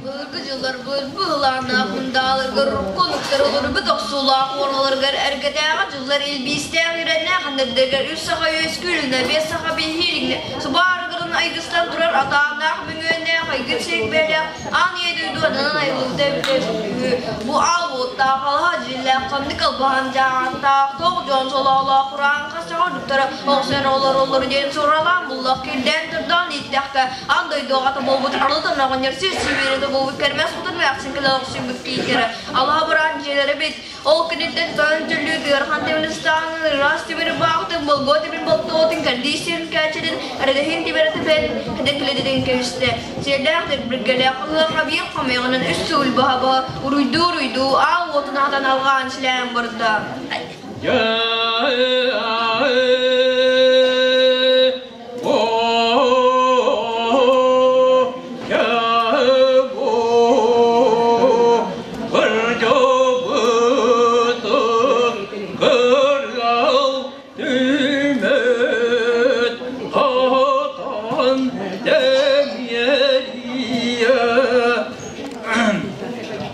Былыргы дьыллар быһылааннаах мындааларгар, урукку олуктар олорбут охсуулаах уораларыгар эргэтээҕи дьыллар илбиистээх үөрэннээх андырдарыгар үс саха үөскүүрүнэ, биэс саха биһииригинэ, субаарыгырын айгыстан турар атааннаах мөҥүөннээх айгыр сирбэлээх аан ийэ дойду ананан айыллыбыта эбитэ үһү. Бу аал уоттаах алаһа дьиэлээх ханнык албаһан дьааттаах тоҕ дьон солоолоох ураан хас саха ордуктара охсор олороллор диэн суралаан буллах кирдээн турдаан ииттэххэ Аан дойду аҕата буолбут Арылытан оҕонньор сир сибиирэтэ буолбут кэрмэс хотун эмээхсин кэлэ охсуйбут кииттэрэ алаһа быраан дьиэлэрэ эбит. Ол кэнниттэн тойон төллүү ыарахан тимир ыстаанын, ыраас тимир баахтын, болгуо тимир болтуотун, кэрдиис сирин кээчэтин, эрэдэһин тимирэ тэпэн, кэдэкилэтин кэбистэ. Сиэрдээх тирбиргэлээх ыһыахха биир хомуйаҕынан үс сыл баһа-баһа уруйдуу-уруйдуу аал уотун аһатан алҕаан силээн барда.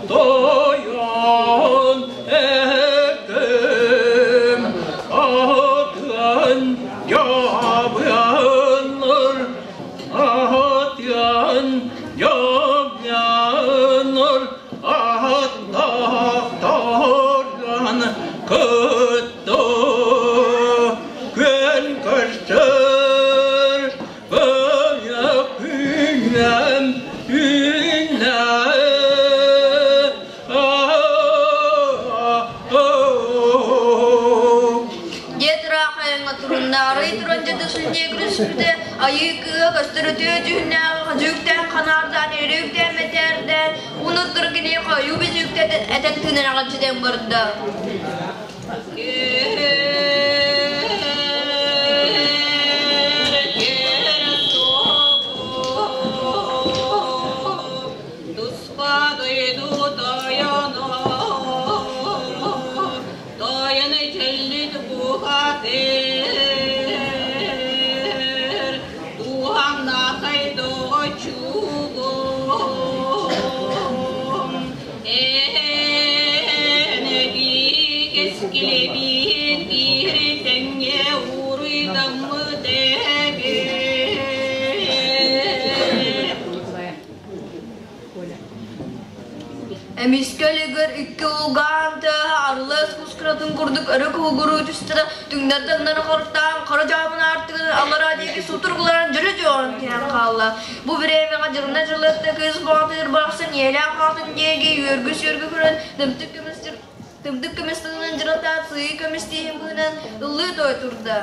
Тойон эким атын Ябыаннар аһатыан ябыаннар аһаттаахтарган кытта күн көрсөр бөйө күннэм үүнэ. Дьиэ тураах айаҥҥа туруннаары туран дьэ сүнньүө күрүспүтэ, айыы кыыһа көстөр үтүө дьүһүннээҕи хадьыыктаан ханаардаан өрүүктээн мэтээрдээн, унуттар киниэхэ ойуу бүзүүктэ этэн тыынан аҕалчытан барда. Туспа дойду тойоно, тойону чөллүт бухатыр, туһаннахай доҕоччугум, эн кэскилибин биир тэҥҥэ уруйдаммыт эбит. Эмискэ өлүгэр икки уулгаан тыаһа арылыас кускуратын курдук өрө куһугуруу түстэ да, түҥнэр-таҥнары хоруттаан, хара дьаамын аартыгын аллараа диэки сутуругуларан дьөлө дьуоҕун түһэн хаалла. Бу бириэмэҕэ дьылына дьылытта кыыс баҕатыгар барахсан ийэлээх аҕатын диэки үөргү-сүөргү көрөн, тымтык көмүс тымтык көмүс тылынан дьырылатаат, сыыйы көмүс тииһин быһынан ыллыы-туой турда.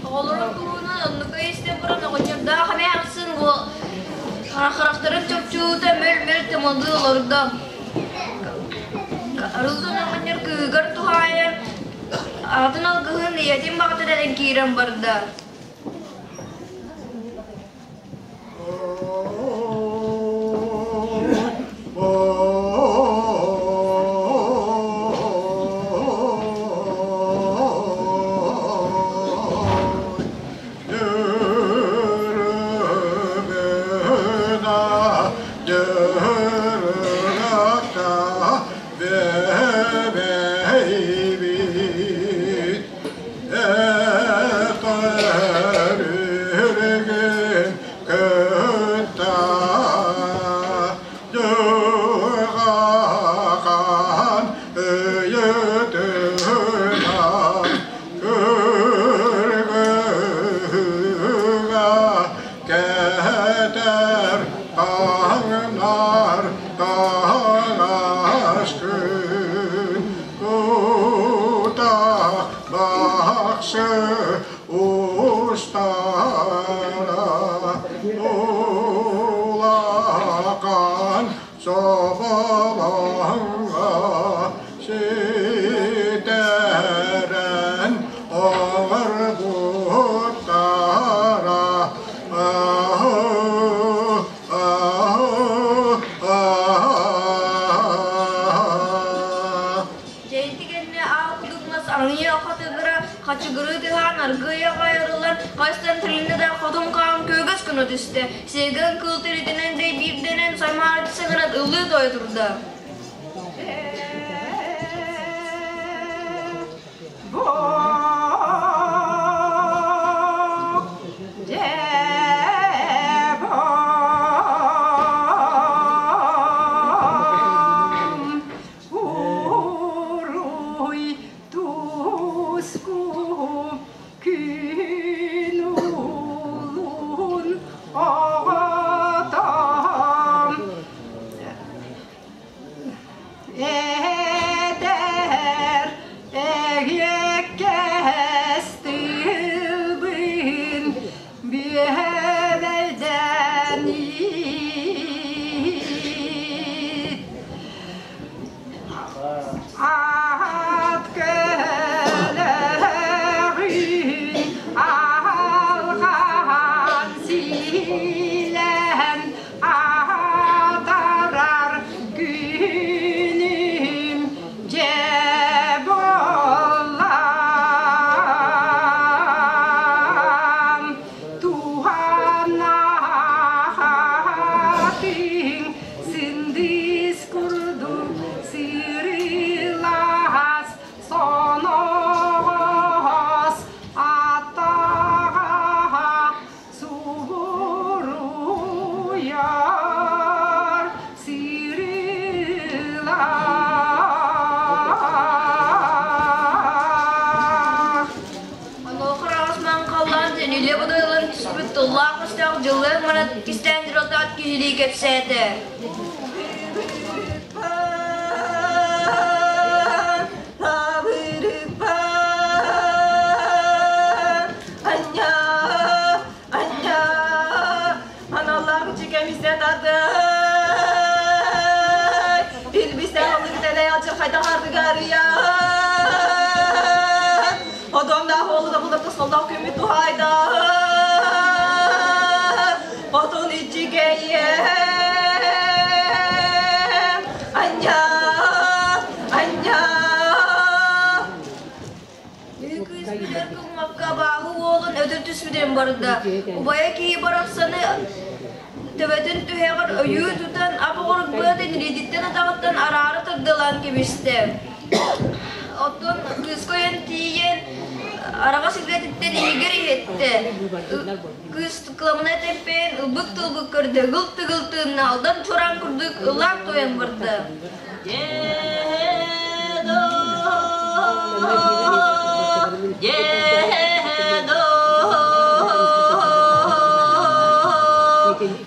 Оҕолорун туһунан оннука истэн баран оҕонньордоох эмээхсин харахтарын чопчуута мөл-мөл тымалыы олордо. Арыллан оҕонньор кыыһыгар туһаайан аҕатын алгыһын ийэтин баҕатынан эрэн киирэн барда. Улахан соболоҥо ситэрэн оҥорбуттара. Дьэйти кэннэ аал кудук мас аҥыйа хатыгыра хачыгырыы тыһаан аргыый аҕай арыллан хайстан тилиннэ да хотун хаан күөгөс гына түстэ. Сиэгэн кыыл тиритинэн дэйбиирдэнэн саймаарыччы саҥаран ыллыы тойо турда. Уруй туску күн улун оҕотом Эдэр эһиэккэс тылбын бүөбэйдэн иит. Аат көлөҕүн алҕаан сиилээн Атарар күнүм дьэ буоллам, туһанаатыҥ сындыыс курдук сырылас соноҕос атаҕа Субуруйар сирилаах. Онуоха аҕыс маҥхаллаан тэнилэ бодойулан түспүт тыллаах өстөөх дьыллыах манат кистээн дьырылтаат киһилии кэпсээтэ. Анньа, анньа, аналлаах үчүгэмисэ тардый. Илбисэ алыгытэлэй алдьархайдах ардыгарыйа. Одомдаах уолу да булар тосоллоох күммүт туһайда. Хотун иччигэйем. Анньа, анньа. Үһү кыыс билэр кыммакка абааһы уолун өтөр түспүтүн барда. Убайа киһи барахсаны төбөтүн түһэҕэр өйүү тутан ап-оҕурук быатын илиититтэн атаҕыттан араара тардылаан кэбистэ. Оттон кыыска ойон тиийэн араҕас илгэтиттэн иһигэр иһиттэ. Кыыс кыламына тэппэйэн ылбык-тылбык көрдө, ыгыл-тыгыл тыынна, алдан чуораан курдук ыллаан туойан барда.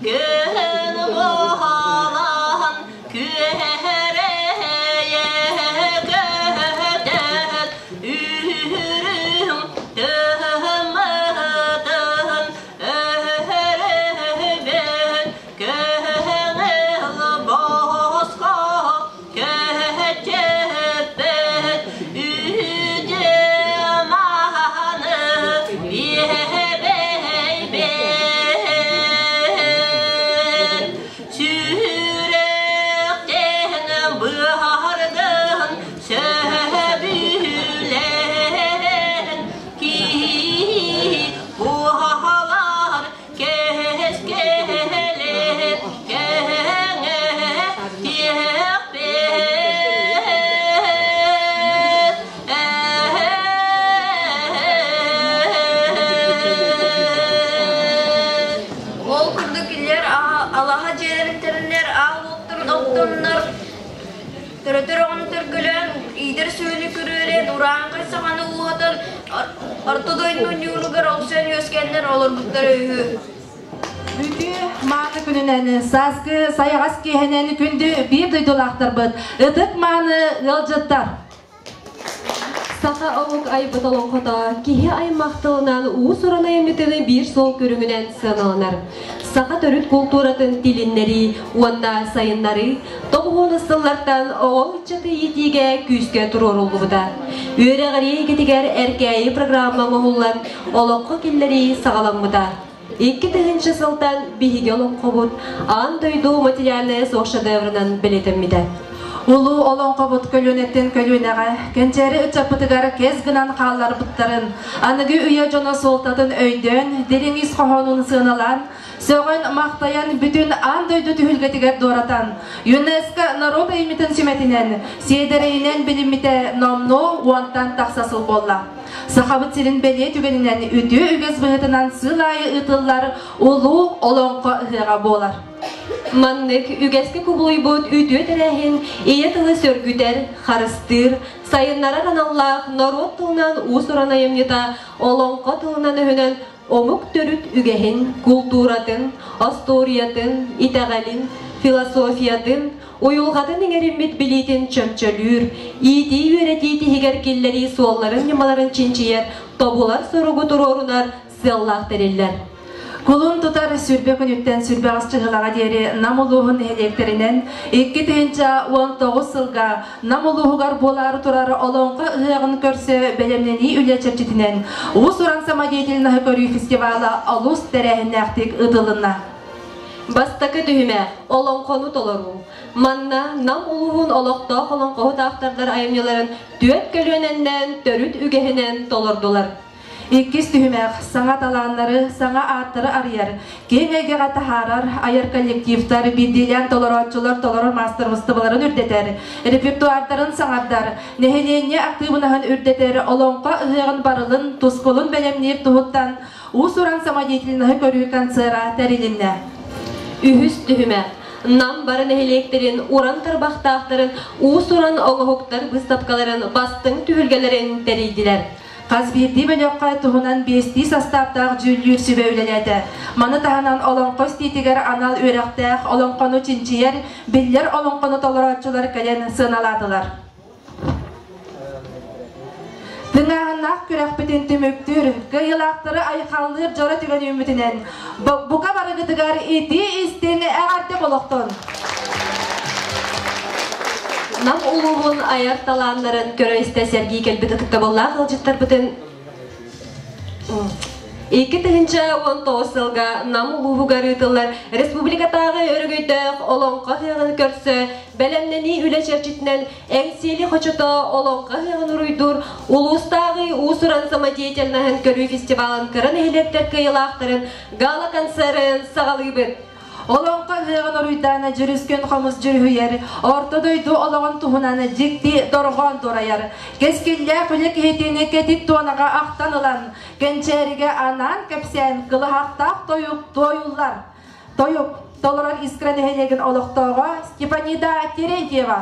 Күн буолан күөрэйэ көтөн үрүҥ тыһымытын өрөбүн Көҥүл босхо көчөппөт үдү-мааны биэбэйбит. Сүрэхтэн быһардын сөбүлээн киһи буолар Кэскэлэ кэҥэтиэхпит Ол курдук кинилэр алаһа дьиэлэрин тэриннэр, аал уоттарын оттоннор, төрөтөр оҕону төргөлөөн, иитэр сүөһүнү көрүөрэн, урааҥхай саҥаны ууһатан, Орто дойду ньууругар олсуйан үөскээннэр олорбуттара үһү. Үтүө мааны күнүнэн, сааскы сайаҕас киэһэнэн күндү биир дойдулаахтарбыт, ытык мааны ыалдьыттар! Саха омук айбыт олоҥхото киһи аймах тылынан уус-уран айымньытыны биир суол көрүҥүнэн сыаналанар. Саха төрүт култууратын тилиннэрии уонна сайыннарыы тоҕуһуонус сыллартан оҕо ыччаты иитиигэ күүскэ туруоруллубута. Үөрэҕирии эйгэтигэр Эркээйи программа оҥоһуллан олоххо киллэрии саҕаламмыта. 2000 сылтан биһиги олоҥхобут аан дойду материальнай суох шедеврынан бэлиэтэммитэ. Улуу олоҥхобут көлүөнэттэн көлүөнэҕэ, кэнчээри ыччаппытыгар кэс гынан хаалларбыттарын, аныгы үйэ дьоно суолтатын өйдөөн, дириҥ ис хоһоонун сыаналаан, сөҕөн-махтайан бүтүн аан дойду түһүлгэтигэр дуоратан, ЮНЕСКО норуот айымньытын сүмэтинэн, сиэдэрэйинэн билиммитэ номнуо уонтан тахса сыл буолла. Сахабыт сирин бэлиэ түгэнинэн үтүө үгэс быһыытынан сыл аайы ыытыллар Улуу Олоҥхо ыһыаҕа буолар. Маннык үгэскэ кубулуйбут үтүө тэрээһин ийэ тылы сөргүтэр, харыстыыр, сайыннарар аналлаах норуот тылынан уус-уран айымньыта олоҥхо тылынан-өһүнэн омук төрүт үгэһин, култууратын, остуоруйатын, итэҕэлин, философиятын, уйулҕатын иҥэриммит билиитин чөмчөлүүр, иитии-үөрэтии тиһигэр киллэрии суолларын-ньымаларын чинчийэр, тобулар соругу туруорунар сыаллаах тэриллэр. Кулун тутар сүрбэ күнүттэн сүрбэҕис чыһылаҕа диэри Нам улууһун нэһилиэктэринэн 2019 сылга Нам улууһугар буолаары турар Олоҥхо ыһыаҕын көрсө бэлэмнэнии үлэ чэрчитинэн уус-уран самодеятельноһы көрүү фестивала олус тэрээһиннээхтик ыытылынна. Бастакы түһүмэх олоҥхону толоруу. Манна Нам улууһун олохтоох олоҥхоһут автордар айымньыларын түөрт көлүөнэннэн төрүт үгэһинэн толордулар. Иккис түһүмэх саҥа талааннары, саҥа ааттары арыйар, киэҥ эйгэҕэ таһаарар, айар коллективтар, биирдиилээн толорооччулар толорор маастарыстыбаларын үрдэтэр, репертуардарын саҥардар, нэһилиэнньэ актыыбынаһын үрдэтэр, олоҥхо ыһыаҕын барылын, тускулун бэлэмниир туһуттан уус-уран самодеятельноһы көрүү концера тэрилиннэ. Үһүс түһүмэх Нам бары нэһилиэктэрин уран тарбахтаахтарын уус-уран оҥоһуктар быыстапкаларын бастыҥ түһүлгэлэрин тэрийдилэр. Хас биирдии бөлөххө туһунан биэстии састааптаах дьүүллүүр сүбэ үлэлээтэ. Маны таһынан олоҥхо истиитигэр анал үөрэхтээх олоҥхону чинчийэр, биллэр олоҥхону толорооччулар кэлэн сыаналаатылар. Тыҥааһыннаах күрэхпитин түмүктүүр, кыайыылаахтары айхаллыыр дьоро түгэн үүммүтүнэн, бука барыгытыгар итии-истиҥ эҕэрдэ болохтун! Нам улууһун айар талааннарын көрө-истэ сэргии кэлбит ытыктабыллаах ыалдьыттарбытын 2019 сылга Нам улууһугар ыытыллар республикатааҕы өрөгөйдөөх Олоҥхо ыһыаҕын көрсө бэлэмнэнии үлэ чэрчитинэн Эҥсиэли хочото Олоҥхо ыһыаҕын уруйдуур улуустааҕы уус-уран самодеятельноһын көрүү фестивалын кыра нэһилиэктэр кыайыылаахтарын гала-концерын саҕалыыбыт. Олоҥхо ыһыаҕын уруйдаана дьүрүскүн хомус дьүрүһүйэр, орто дойду олоҕун туһунан дьикти дорҕоон дуорайар. Кэскиллээх үлэ киһитин кэтит туонаҕа ахтан ылан, кэнчээригэ анаан кэпсээн кылыһахтаах тойук туойуллар. Тойук толорор Искра нэһилиэгин олохтооҕо Степанида Терентьева.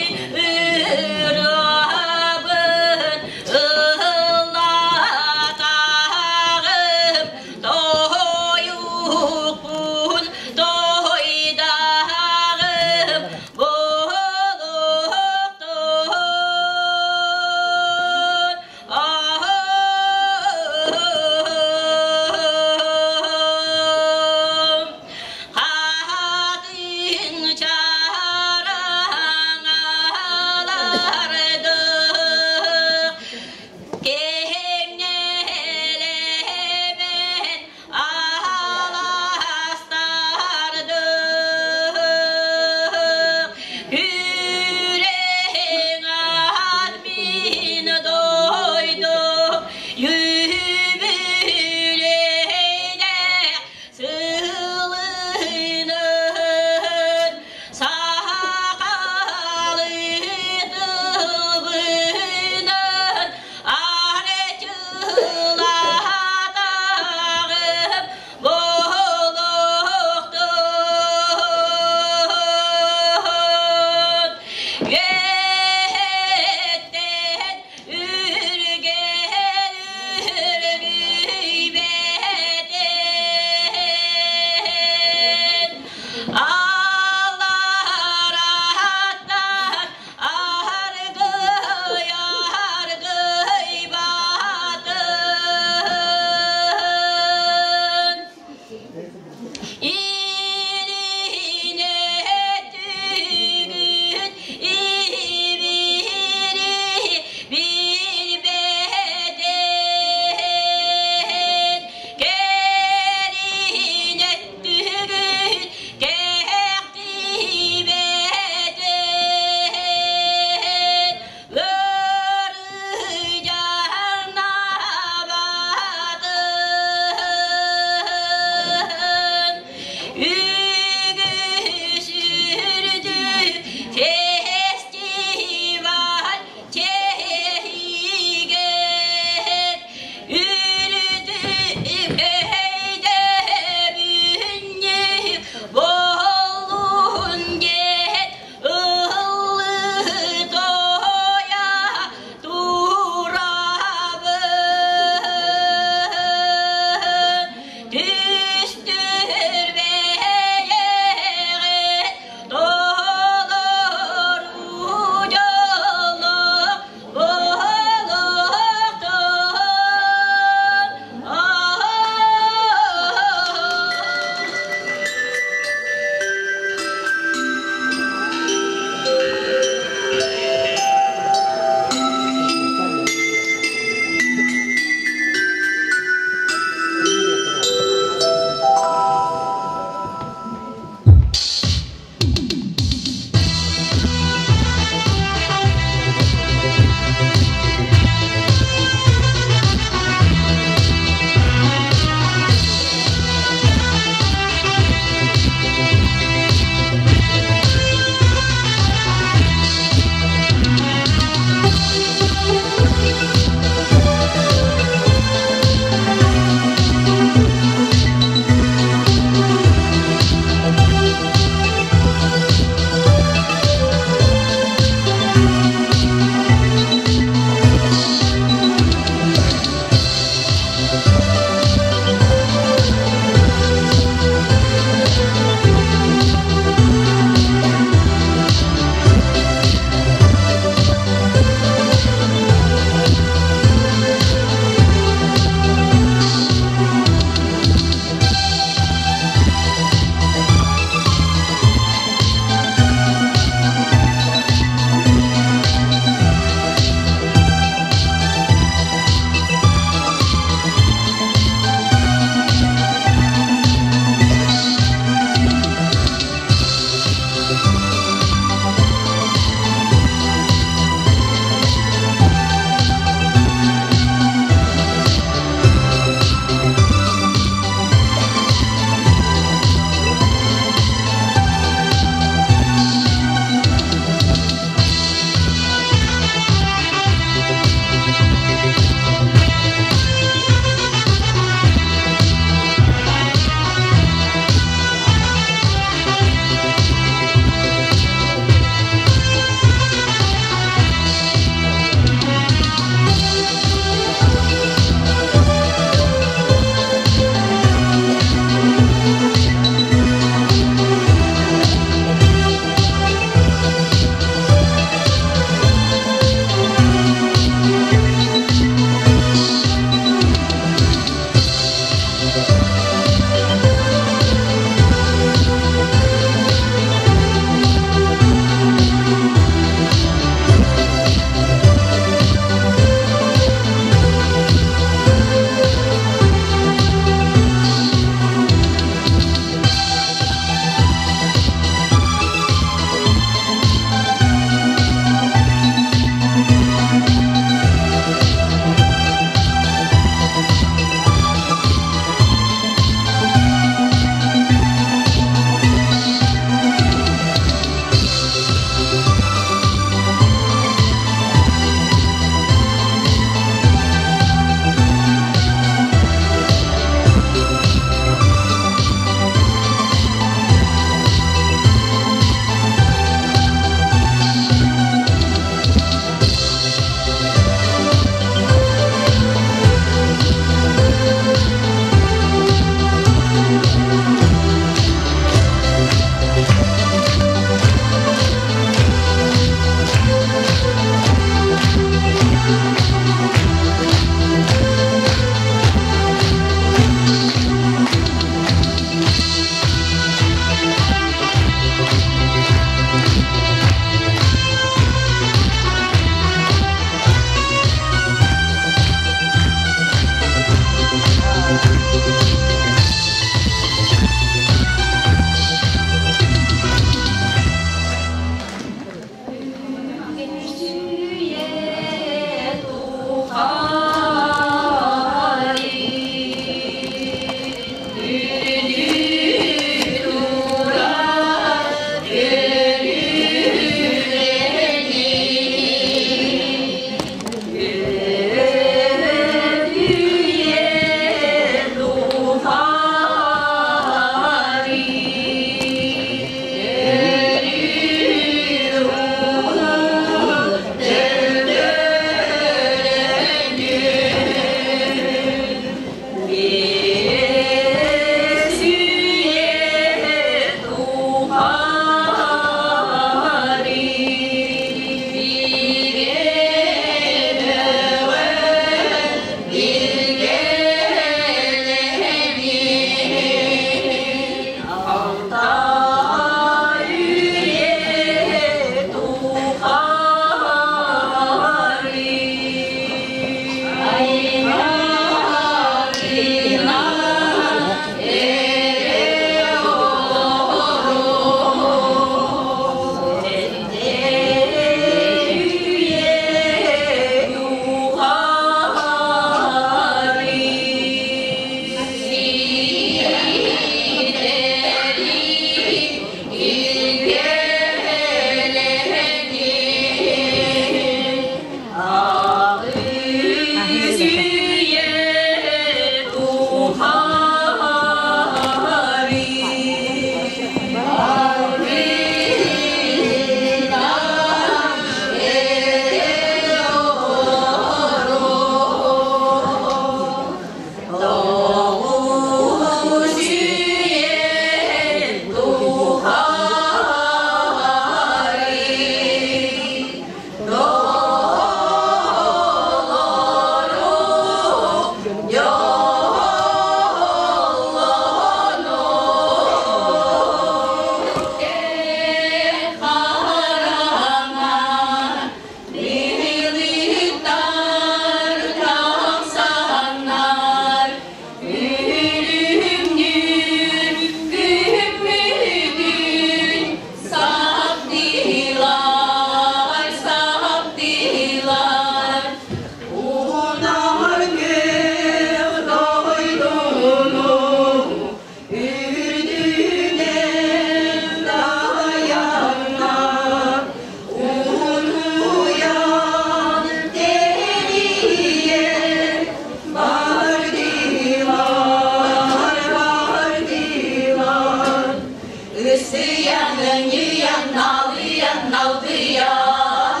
Сыстыйан, ынньыйан, налыйан, налбыйан,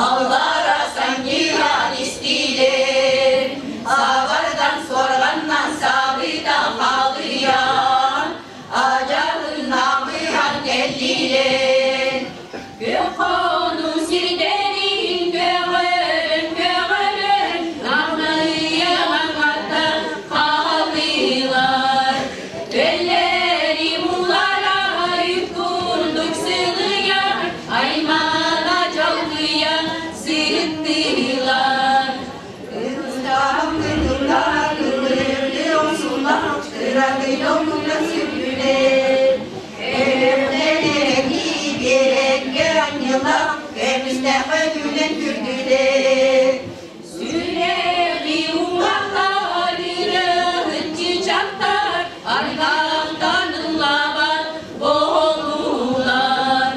аллара санньыйан истилэр. Сабардан, суорҕаннан сабыта халыйан, ажалын намыһан кэллилэр. Күөх сирдэрин көҕөрөн, көҕөрөн, намыйаҕан хатта халыылар. Өллери мулара курдук сылыйар, аймана чалгыйа сыттыылар. Сүрэҕи уҥахтар, ырыһыт чачактар, ардахтан ыллабат буоллулар.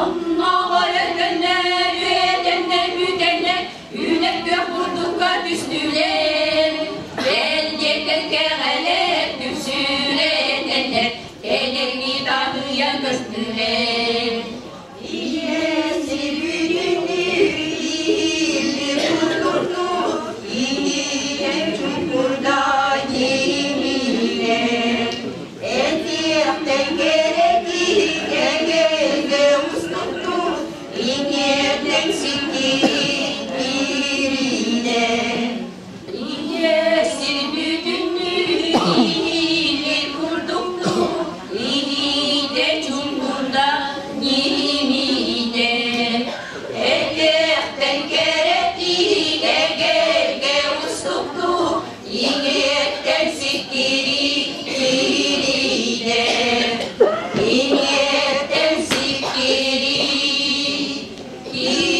Онноҕор өтөннөр, үөтэннэр, бүтэннэр, үүнэр күөх бурдукка түстүлэр. Бэлиэтэн кэҕэлэр, түпсүлэтэннэр, кэлэрги таһыйан көстүлэр. Ийэ сир бүтүннүү иһили курдуктуу, иһиитэ чуҥкурда ньимиитэ. Этиэхтэн кэрэтии эгэлгэ устуктуу, иҥиэттэн сиккири киириитэ. Иҥиэттэн сиккири киириитэ.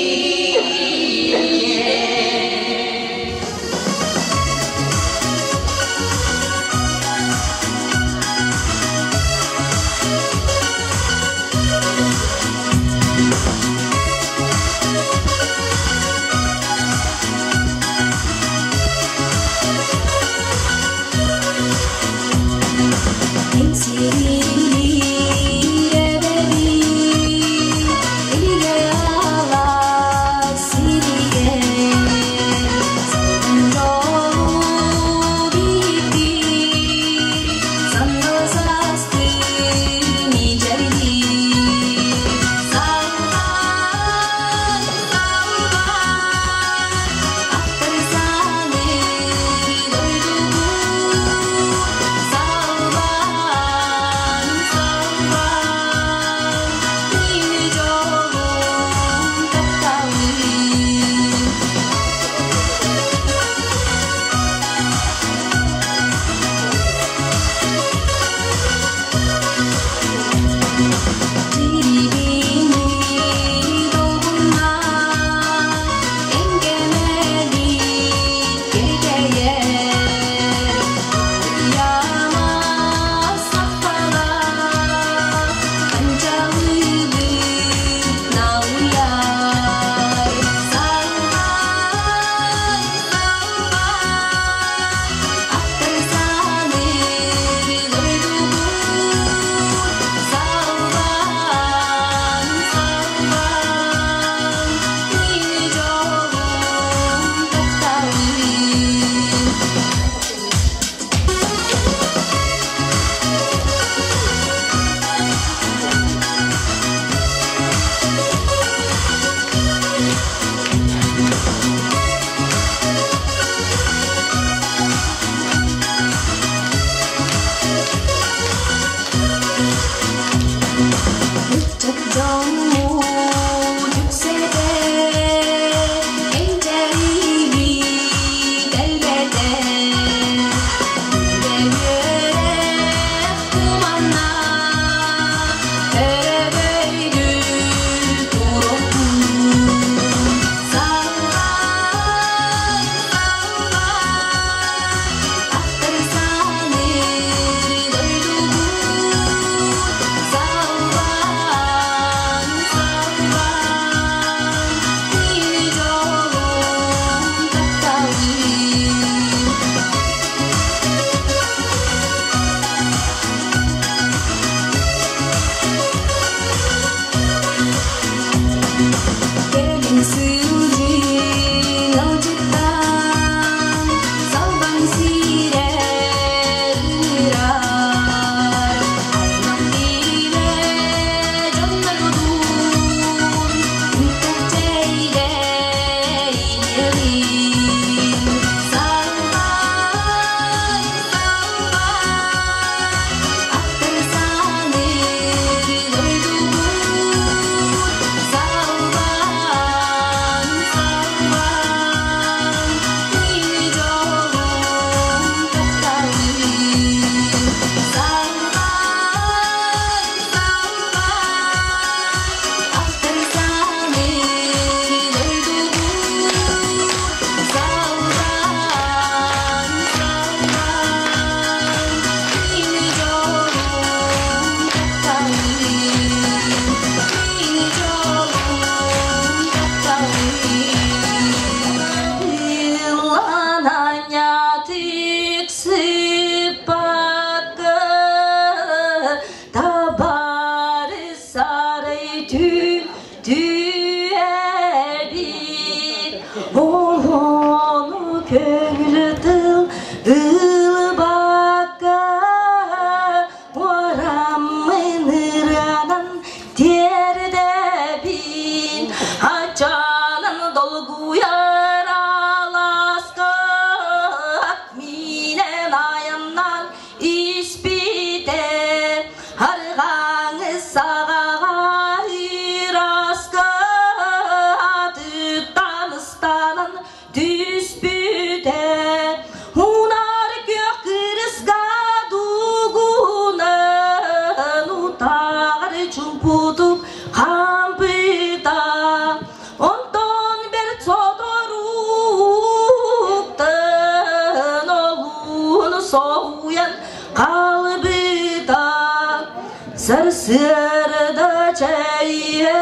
Сарсыарда чэйэ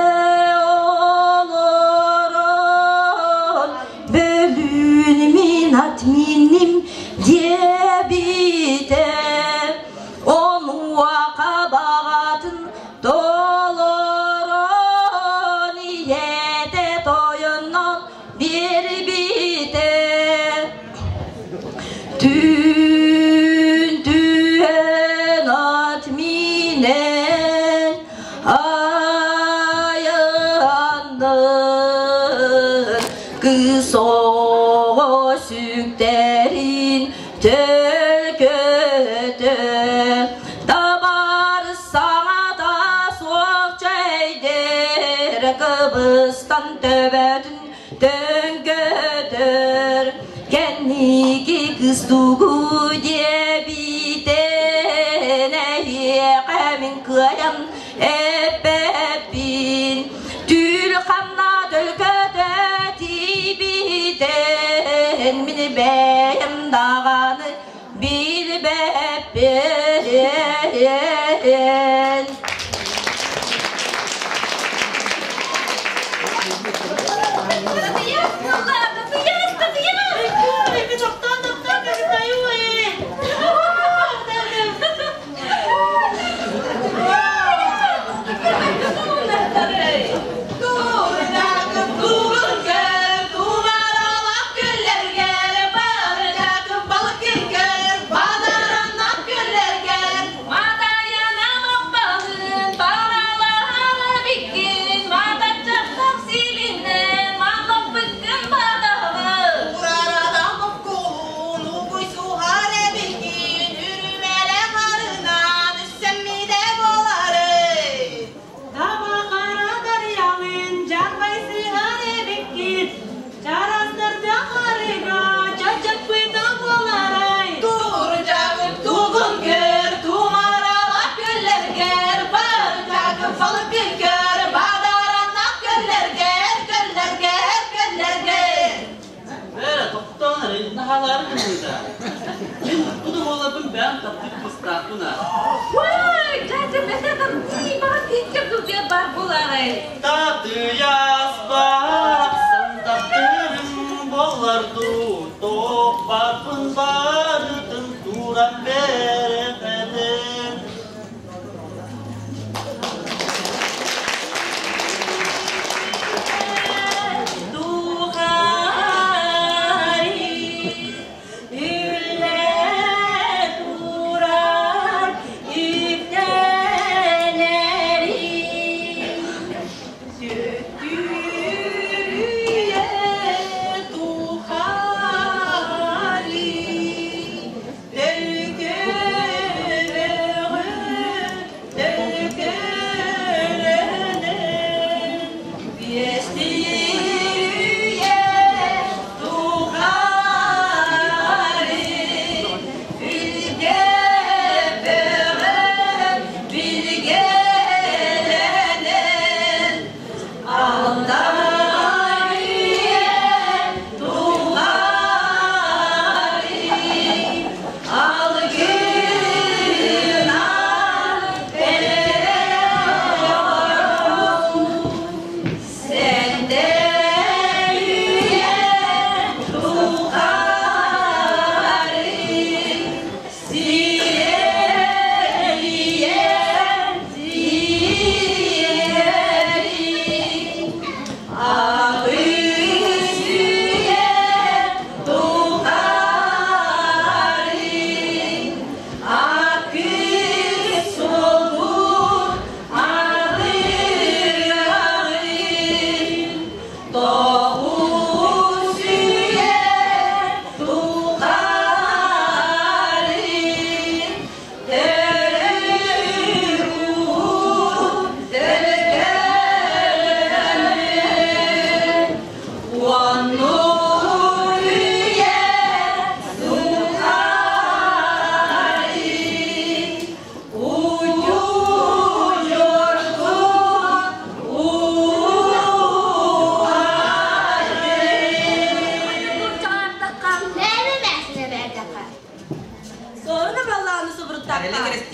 олорон бөлүүн мин ат минним диэбитэ онуоха баҕатын толорон ийэтэ тойоннон биэрбитэ Түн түһэн ат минэн айанныр кыс оҕо сүктэрин төлкөтө табар саҥата суох чэйдэр кыбыстан төбөтүн Төҥкөтөр кэнники кыс тугу диэбитин эһиэхэ мин кыайан эппэппин түүл ханна төлкөтө тиийбитин мин бэйэм даҕаны билбэппин. Татыйас барахсан таптыырым болар дуу, топпаппын барытын туран берепедин. Сүттүүрүм.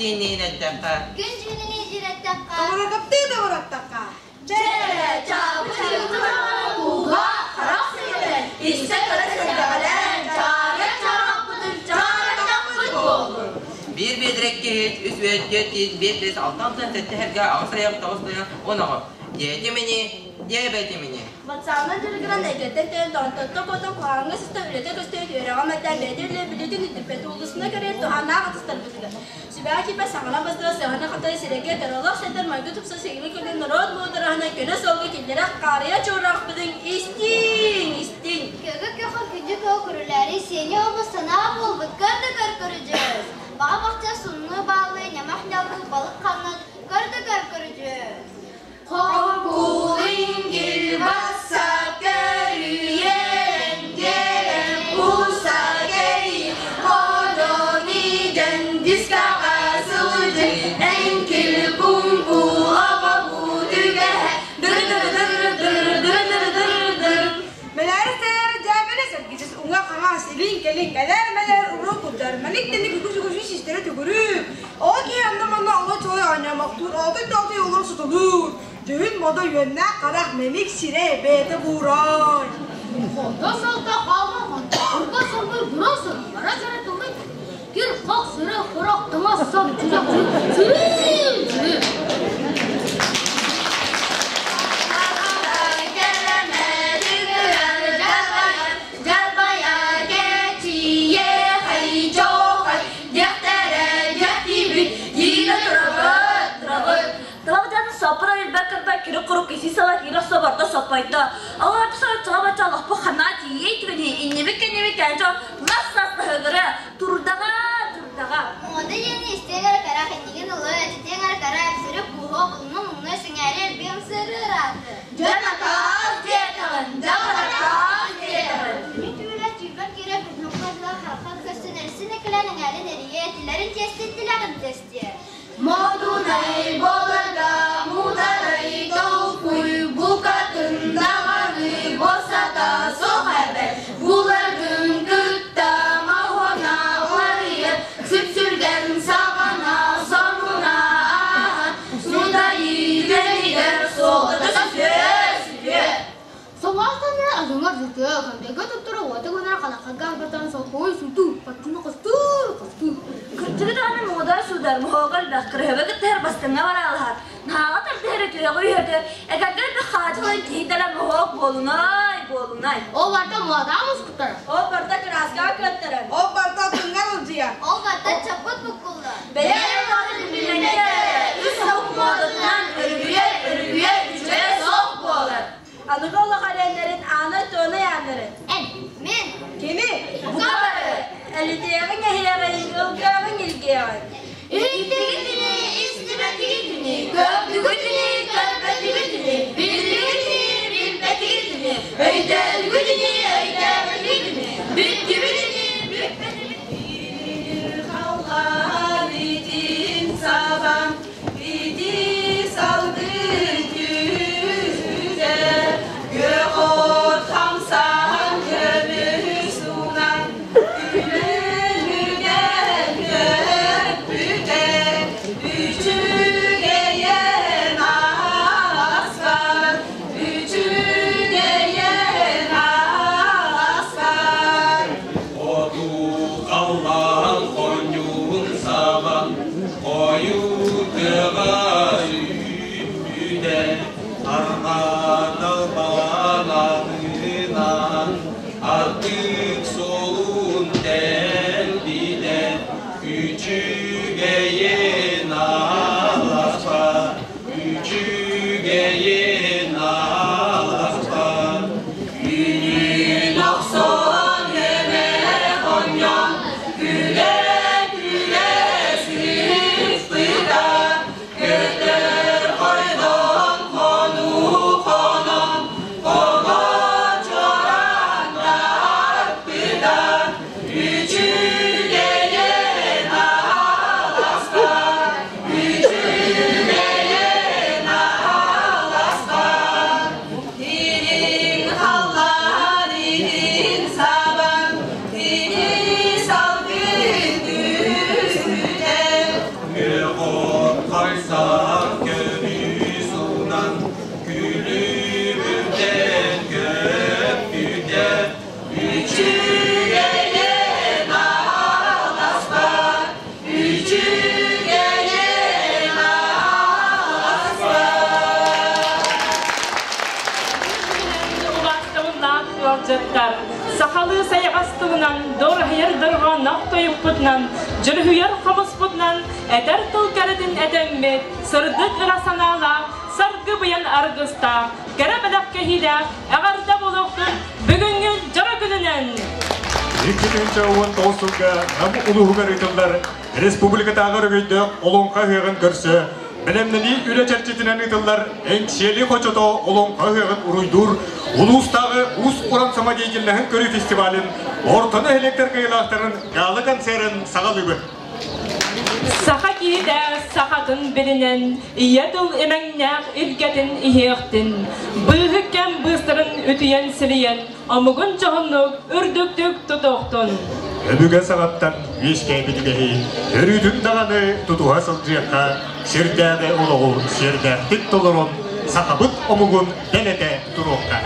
тиинниин эттэххэ. Күн дьүһүнүн илдьирэттэххэ. Тоҕуракаптыы тоҕураттахха. Чэ, чаабы кууга харах сиринэн, истэ кыра сэргэҕэлээн, чаарыйа чаарахпытын чаарытахпыт буоллун. Биир биэдэрэ икки үс үөт түөрт тиис биэс биэс алта алтан сэттэ сэргэ аҕыс айах тоҕус тойон уон оҕо. Диэтим ини, диэбэтим ини. Ватсаабынан дьарыгыран эйгэттэн тэйэн доҕотторто куотан куһаҕаҥҥа сыста үлэтэ көстүбэт үөрэҕэ мэлтээн бэйэтэ үлэ билиитин үрдүппэт уулуссаны кэрийэн туһааннаах атастарбытыгар сүбэҕэ киирбэт саҥаран бастыга сыһыана хатара сирэйгэ төрөлөх сэтэр майгы тупса сигили көлүн норуот муудараһынан көнө суолга киллэрэ хаарыйа чуораахпытын истиҥ истиҥ Көгө көхө күндү көҕө көрүлээри сиэни обус санаа буолбут көр да көр көрүдьүөс. Баҕа бахча сунну бааллыы ньамах ньаллыы балык ханнык көр да көр көрүдьүөс. Хоҥкулингил бassa көрүйэн кэлэн уса кэри Холониден дискаҕа сылдьын эҥкил куҥку оҕобу түгэһэ дыр-дыр-дыр-дыр-дыр-дыр-дыр. Мэлээри дьээбэлэ сэргичис уҥа хаҥас илин кэлин кэлэр мэлэр уруу курдар мэник тэник үгүс үгүс систэрэ төгүрүк ол киһи онно манна оло чолой оонньоомохтуур отой да отой олор сутулуур дьүһүн модо үөннээх харах мэник сирэй бэйэтэ буурай Хонто солто хаалмахан, урба сылбый бура сын, бара жара тылый. Кир хок сыры хорок тымас сап жүзек сүрүн сүрүн. Сапыра илбэккэрбэ кири курук киси сала кири соборто соппойто. Алар сара чаба чалах бу хана тиийэй түгэни иннибит кэннибит кэнчо лас лас таһыгыра турдаға турдаға. Мода диэни истиэҥ эрэ карах иннигин ылы, этитиэҥ эрэ кара эпсэри кууһуо булунун умнуо сэҥээри элбиэм сырыырааты. Дьон атаас диэтэҕин, дьон атаас диэтэҕин. Күнү түүлэ түүбэр киирэ күнүн хазыла харахха көстөн эрсин экилэн эҥээрин эрийэ, тилэрин тиэстин тилэҕин тэстиэ. Модунай буоларга муударай толкуй букатын даҕаны босата суох эбэт. Буларгын кытта моһуона уларыйар, сүпсүлгэн саҕана сонуна ааһан, суудайыы кэмигэр суолата сүтүө, сүтүө. Соҕоохтонно азыңар зүтүө, көмдөйгө туттара уота гынар халаххага албатан солкуой суту, паттыны костуур, костуур. Кырдьыгы даҕаны муода суудар, моһоогор элбэх, кырыһыба кыттыһар бастыҥҥа бараалаһар, наһааҕа тардыһар үтүөҕэ үһөтө, эгэлгэ элбэх хаачылай киһи дэлэ моһоок буолунай, буолунай. Ол барда муода мускуттара. Ол барда кырааскаҕа кыаттарар. Ол барда тыҥҥар ылдьыйар. Ол барда чаппыт буккуллар. Бэйэ муодатын билбэккэ, үс омук муодатынан өрүһүйэр, өрүһүйэр үчүгэй суох буолар. Аныгы олох эрэннэрин аана туонай ааннарын. Эн, мин, Кини Бука бары, элитиэҕиҥ эһиэҕиҥ, ылгыаҕыҥ илгиэҕиҥ. Иһиттигитини, истибэтигитини, Көрдүгүтүнү, көрбөтүгүтүнү, биллигитини, билбэтигитини, өйдөөдүгүтүнү, өйдөөбөтүгүтүнү, бүттүбүтүнү, бүппэтигитини. Халлаан итин сабан, ити салгын түстэ, күөх от хамсаан көмүс уунан, күлүмүгэр көппүтэ, үчүгэйэн ааспат, үчүгэйэн ааспат. Хоту халлаан хонньуун сабан, хойутуга сүүрдэ, арҕаа далбаананынан, артык суолун тэлбитэ, үчүгэйин аласпат, үчүгэйин аласпат. Күнүн охсон өмө хонньон, күлэ-күлэ сыспыта, көтөр хойдон хону хонон, хобо чоран тарпыта. ыалдьыттар, сахалыы сайаҕас тылынан, дуораһыйар дорҕоонноох тойукпутунан, дьүрүһүйэр хомуспутунан этэр тыл кэрэтин этэммит, сырдык ыра санаалаах, саргы быйан аргыстаах, кэрэ бэлэх кэһиилээх эҕэрдэ буолуохтун бүгүҥҥү дьоро күнүнэн! 2019 сылга Нам улууһугар ыытыллар республикатааҕы өрөгөйдөөх Олоҥхо ыһыаҕын көрсө бэлэмнэнии үлэ чэрчитинэн ыытыллар Эҥсиэли хочото Олоҥхо ыһыаҕын уруйдуур улуустааҕы уус-уран самодеятельноһын көрүү фестивалын орто нэһилиэктэр кыайыылаахтарын гала-концерын саҕалыыбыт. Саха киһитэ сахатын билинэн, ийэ тыл имэҥнээх илгэтин иһиэхтин, быыһык кэм быыстарын үтүйэн-силийэн, омугун дьоһуннук үрдүктүк тутуохтун. Өбүгэ саҕаттан үөскээбит үгэһи өрүүтүн даҕаны тутуһа сылдьыахха, сирдээҕи олоҕу сиэрдээхтик толорон, сахабыт омугун дэлэтэ туруохха.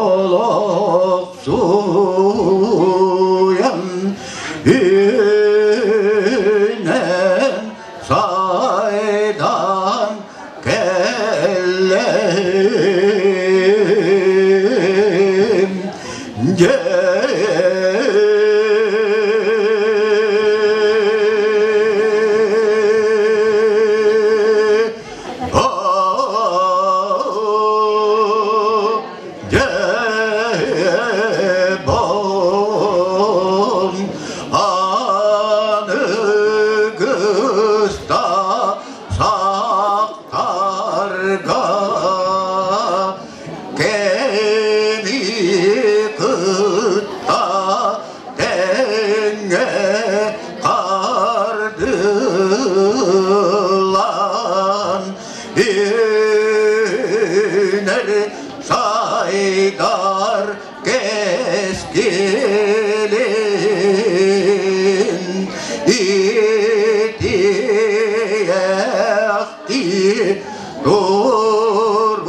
Олох суян. Үүнэн сайдан кэллим. Сайдар кэскилин итиэхти туруом.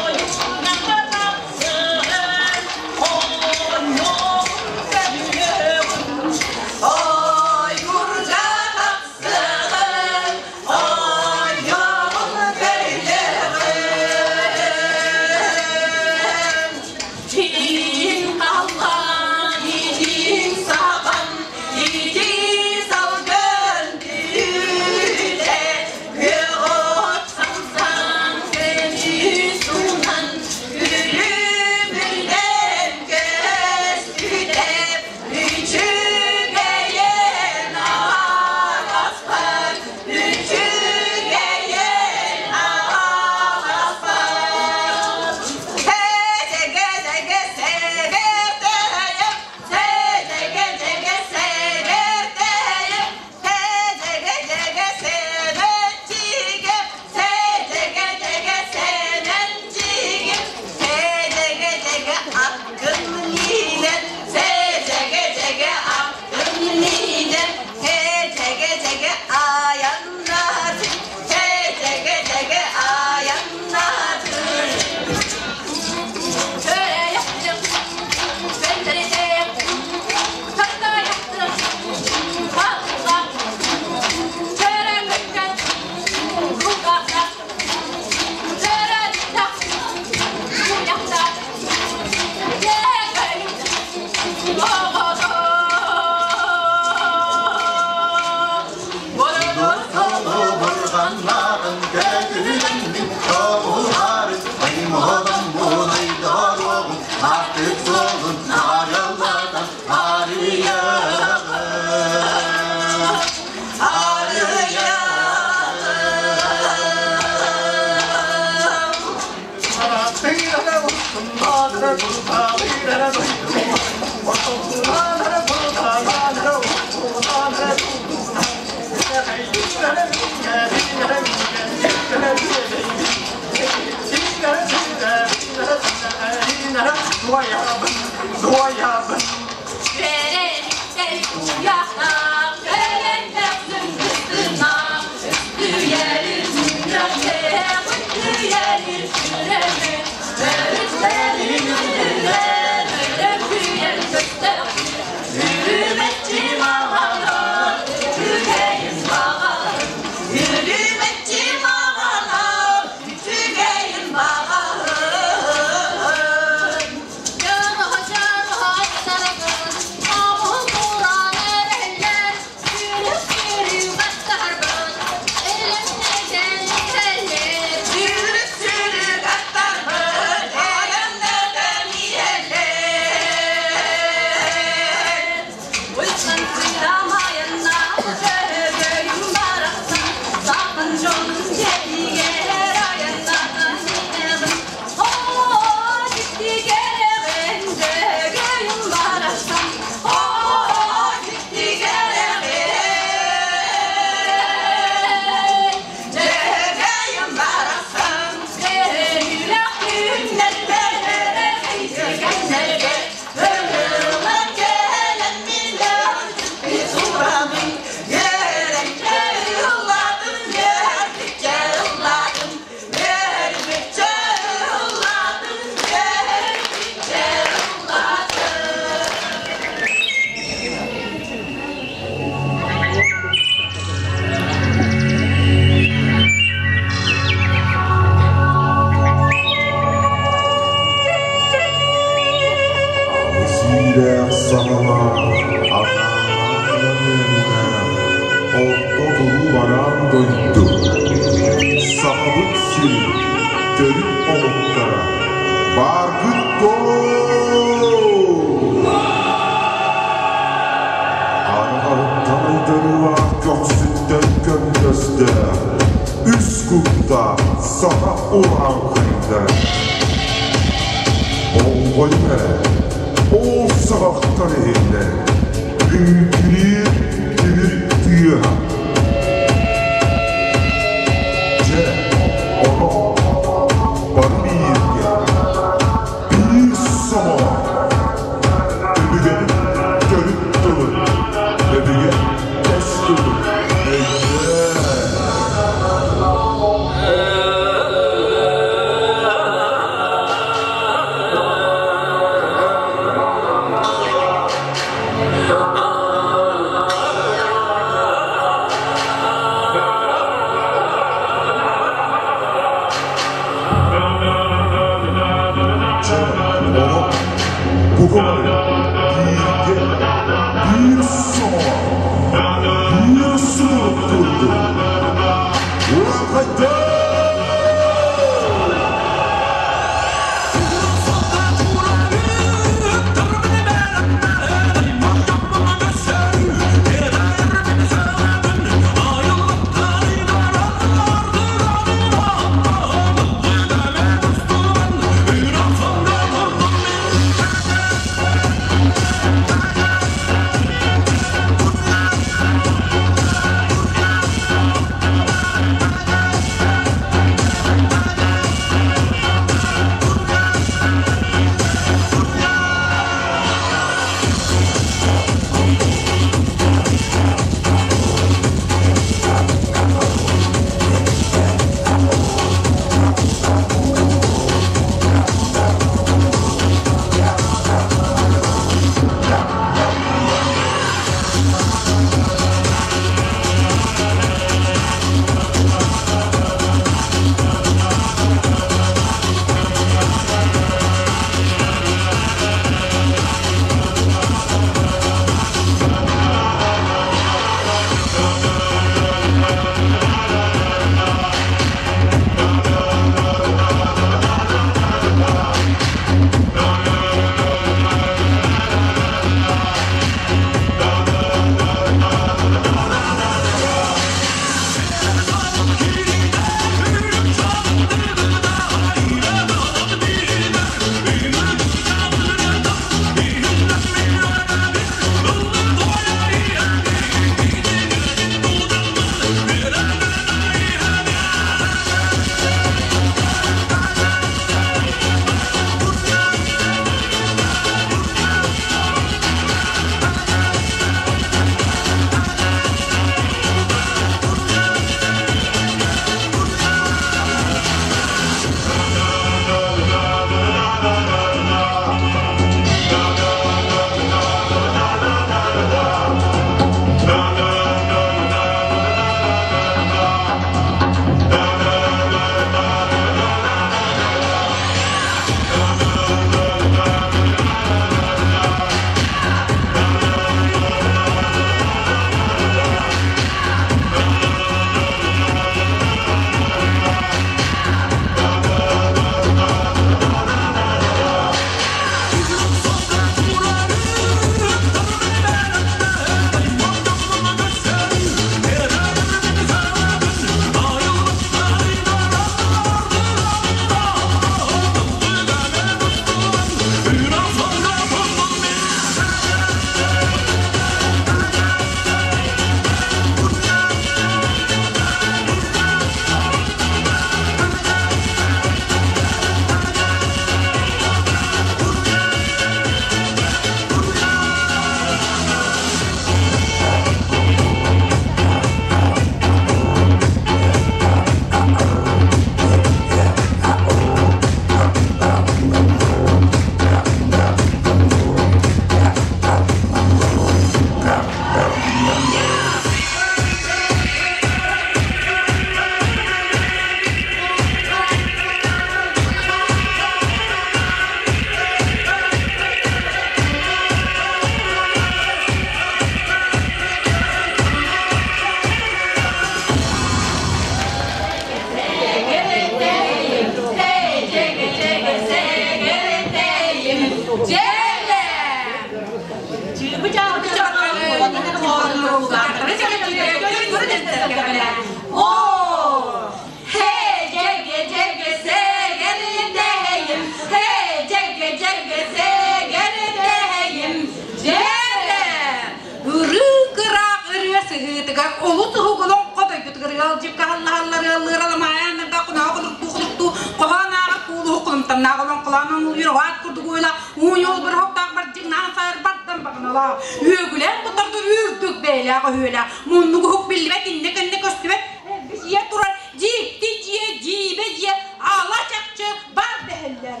Ыалдьыкка халлаһаллар ыаллыыр аламаайааннарда кунаҕа кулуктуу кулуктуу хоһоон ааҕар куулуһу кулумтаннаах олоҥхолоон оҥулуйар оҕаат курдук уйла ууньул бырһоктаах бардьыҥнаан сайар бардан баҕаналаах үөгүлээн кутардар үрдүк бэйэлээх өһүөлээх муннук уһук биллибэт иннэ кэннэ көстүбэт эргичийэ турар дьикти дьиэ дьиибэ дьиэ ала чахчы бар дэһэллэр.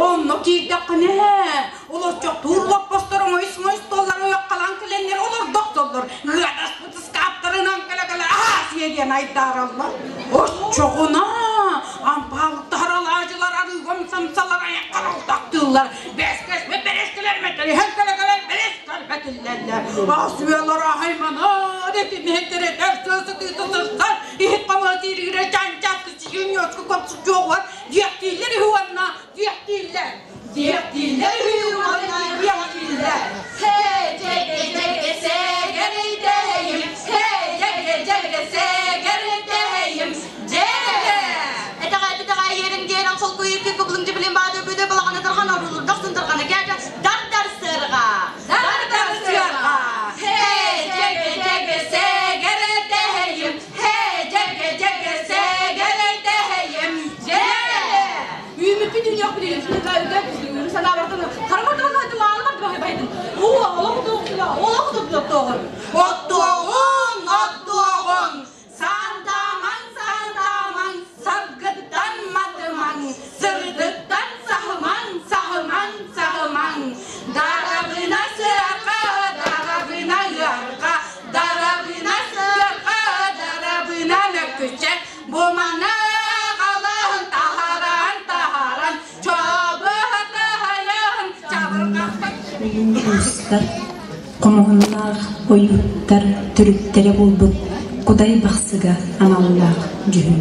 Онно киирдэххинэ олорчохтуур лоппостор оҥойс-моҥойс туоллар ойоххалаан кэлэннэр олордохтоллор ыадаспыт ыскааптарынан кэлэ-кэлэ аһаа диэн айдаараллар. Оччоҕуна ампаалыктар алаадьылар арыыгам самсалар айаххар алтахтыыллар бэскэспит бэрэскилэр мэтэлиһэн кэлэ-кэлэ бэрэскэр бэтиллэллэр. Ас-үөл айманар этимиһиттэрэтэр сытыыта сыстар иһит хомуна тииригирэ чанчак кысыйын ньуоска копсучуоҕуар диэхтииллэр үһү уонна диэхтииллэр диэхтииллэр үһү уонна диэхтииллэр Хей, джеге, джеге, сэгэрийдэйим, хей, джеге, джеге, сэгэрийдэйим, джеге. Этэҕэ этэҕэ иэрин диэрин холкуйу кыбылын дьибилин баады бүдө балаҕаны тархан орулурдах сынтарҕаны кээдэ дар-дар сыарҕа дар-дар сыарҕа Хей, джеге, джеге, сэгэрийдэйим, хей, джеге, джеге, сэгэрийдэйим, джеге. Үүмүппүт үүнүөх билигин сүнүкка үгэ бүсүгүн санаабартан харамартан хайтым аалы барды бахай байтым. Уу олох туохтула олох туохтула Оттуоҕун, оттуоҕун, сандамаҥ, сандамаҥ, саргыттан матымаҥ, сырдыктан саһымаҥ, саһымаҥ, саһымаҥ. Дарабына сыарҕа, дарабына ыарҕа, дарабына сыарҕа, дарабына мөккүчэ, бу маны аҕалан таһаран, таһаран, чобуһатаһайан, чабырҕахпыт. Ойуун уустар, хомуһуннаах ойууттар төрүттэрэ буолбут Кудай Бахсыга аналлаах дьүһүн.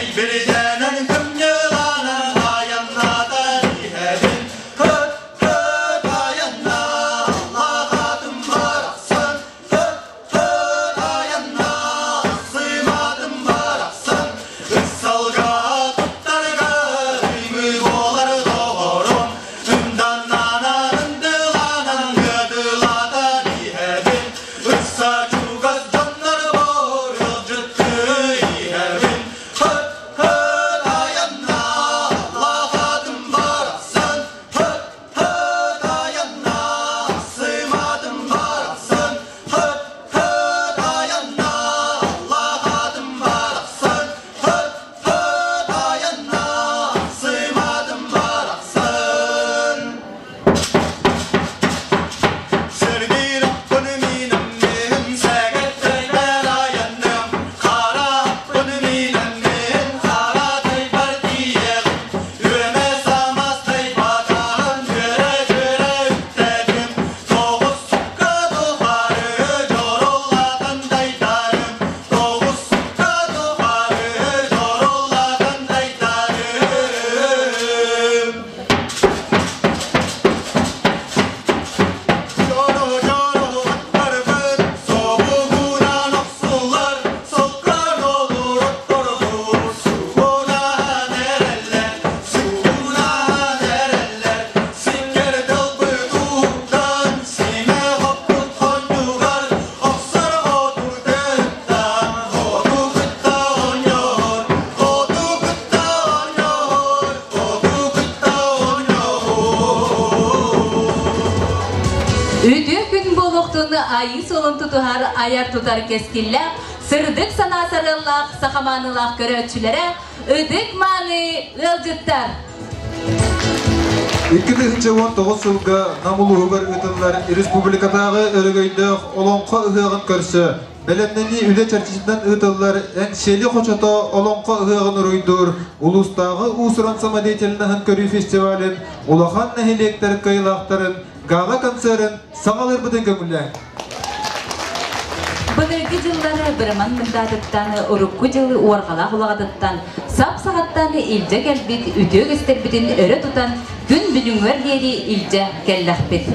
Илбирдэнэн кымньыланан айаннатан иһэбин. Хөт, хөт айанна, Аллаҕатым барахсан. Хөт, хөт айанна, сыматым барахсан. Ыксалга туттарга ыймы буолар доҕорум. Ымданнанан ындыланан ыадылатан иһэбин. Ыкса чугас дьоннорбор ыалдьыттыы иһэбин. Хөт, хөт айанна, Аллаҕатым барахсан. Хөт, хөт айанна, сыматым барахсан. Хөт, хөт айанна, Аллаҕатым барахсан. Хөт, хөт айанна, сыматым барахсан. Сергир аппыны минем сәгәттәйләр аянным. Қара аппыны минем қара тайбар тиеғім. Үөмә самас тайбатағын өрі-өрі үктәдім. Тоғыз сукка тухары жороллатын дайтарым. Тоғыз сукка тухары жороллатын дайтарым. Жоро-жоро аттарбыт, собугунан охсулар, солкар olur отторбут, сугунан эреллер, сугунан эреллер, сиккер дылбыт уттан, симе хоппут хоннугар, охсар хоту тытта, хоту кытта онньор, хоту кытта онньор, хоту кытта онньор. Үтүө күн буолуохтун айыы суолун тутуһар айар тутар кэскиллээх, сырдык санаа сарыаллаах саха маанылаах көрөөччүлэрэ, ытык мааны ыалдьыттар! 2019 сылга Нам улууһугар ыытыллар республикатааҕы өрөгөйдөөх Олоҥхо ыһыаҕын көрсө, бэлэмнэнии үлэ чэрчитинэн ыытыллар Эҥсиэли хочото Олоҥхо ыһыаҕын уруйдуур улуустааҕы уус-уран самодеятельноһын көрүү фестивалын улахан нэһилиэктэр кыайыылаахтарын гала-концерын саҕалыырбытын көҥүллээҥ. Былыргы дьыллары быраман мындаатыттан, урукку дьылы уорҕалаах улаҕатыттан, сап саҕаттан илдьэ кэлбит үтүө үгэстэрбитин өрө тутан күн бүгүҥҥүөр диэри илдьэ кэллэхпит.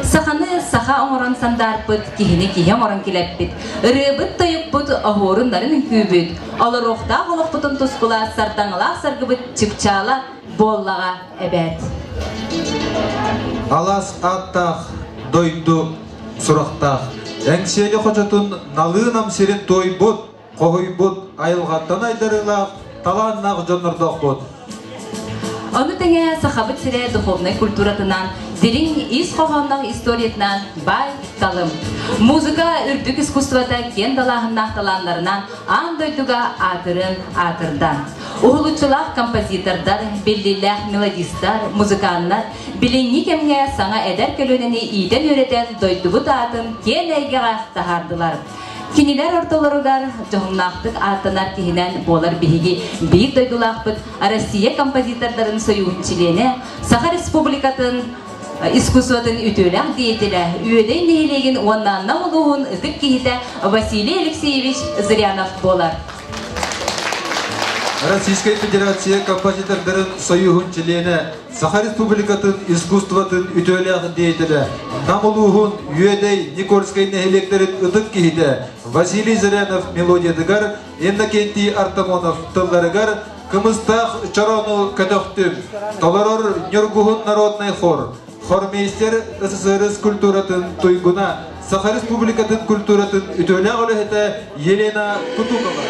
Саханы саха оҥорон сандаарпыт, киһини киһи оҥорон килэппит, ырыабыт-тойукпут, оһуорун-нарын үҥкүүбүт, олоруохтаах олохпутун тускула сардаҥалаах саргыбыт чыпчаала буоллаҕа эбээт. Алаас ааттаах дойду сурахтаах. Эҥсиэли хочотун налыы-нам сирин туойбут, хоһуйбут, айылҕаттан айдарыылаах, талааннаах дьоннордоохпут. Ону тэҥэ Сахабыт сирэ духовнай культуратынан, дириҥ ис хоһоонноох историятынан баай талым. Музыка үрдүк искусствота киэн далааһыннаах талааннарынан аан дойдуга аатырын аатырда. Уһулуччулаах композитордар, биллиилээх мелодистар, музыканнар билиҥҥи кэмҥэ саҥа эдэр көлүөнэни иитэн-үөрэтэн дойдубут аатын киэн эйгэҕэ таһаардылар. Кинилэр ортолоругар дьоһуннаахтык ааттанар киһинэн буолар биһиги биир дойдулаахпыт Россия композитордарын союһун чилиэнэ, Саха Республикатын искусствотын үтүөлээх деятелэ, Үөдэй нэһилиэгин уонна Нам улууһун ытык киһитэ Василий Алексеевич Зырянов буолар. Российскай Федерация композитордарын союһун чилиэнэ, Саха Республикатын искусствотын үтүөлээх деятелэ, Нам улууһун Үөдэй Никольскай нэһилиэктэрин ытык киһитэ Василий Зырянов мелодиятыгар Иннокентий Артамонов тылларыгар Кымыстаах чороону көтөхтүм, толорор Ньургуһун народнай хор, хормейстер СССР культуратын туйгуна, Саха Республикатын культуратын үтүөлээх үлэһитэ Елена Кутукова.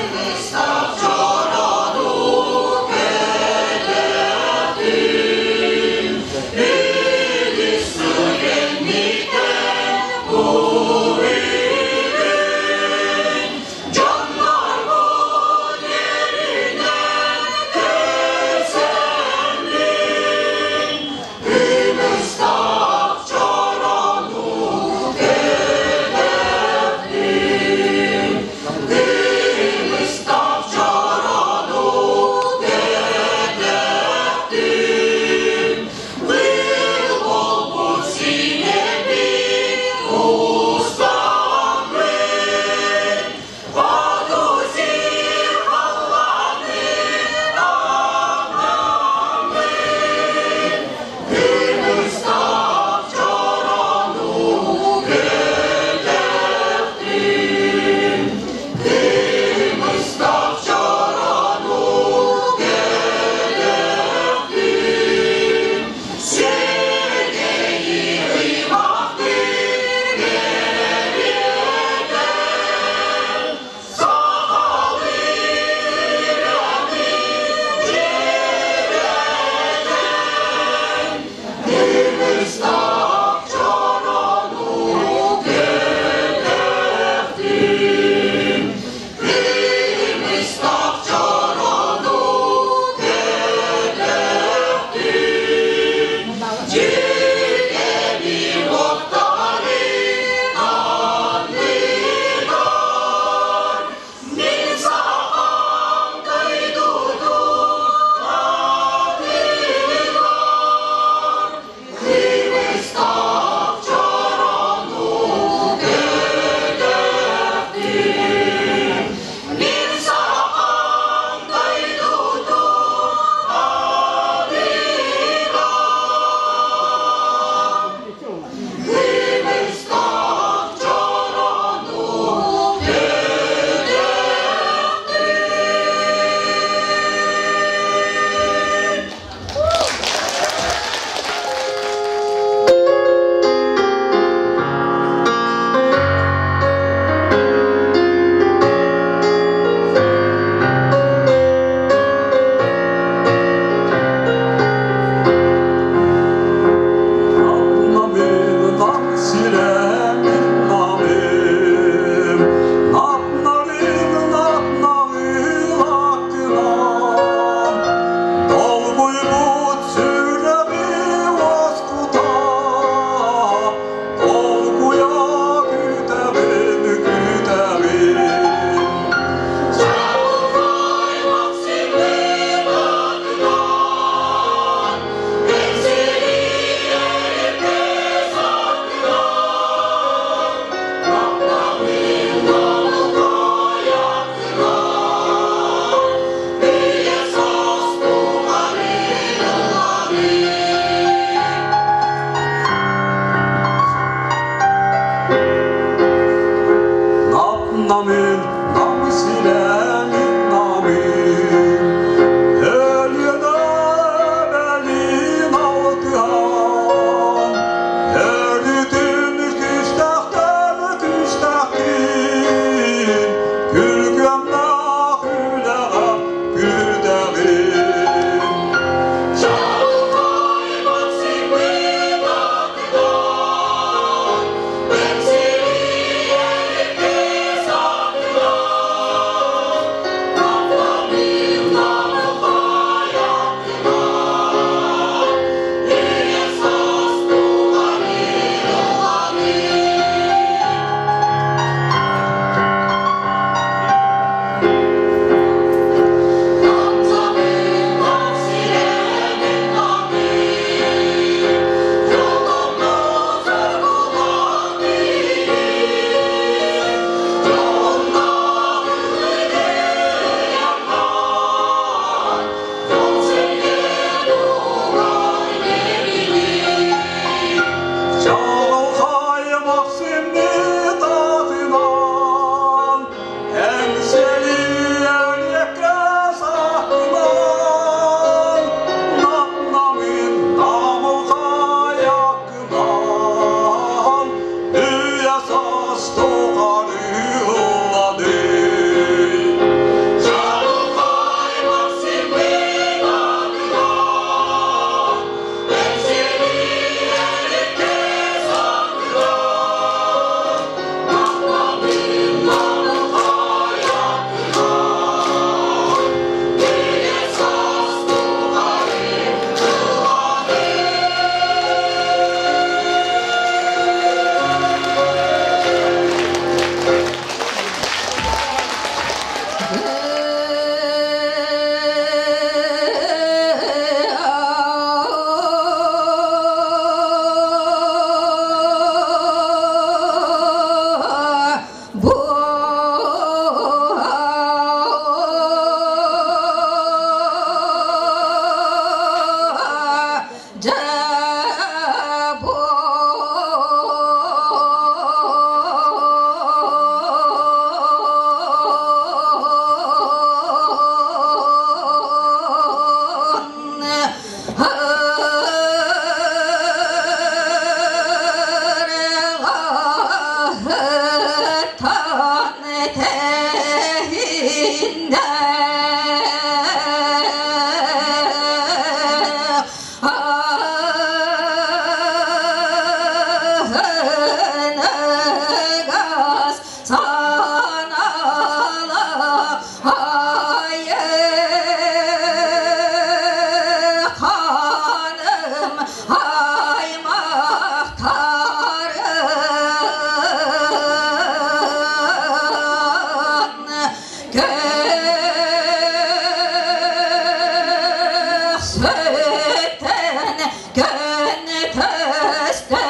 Көрсөтөн көн көстө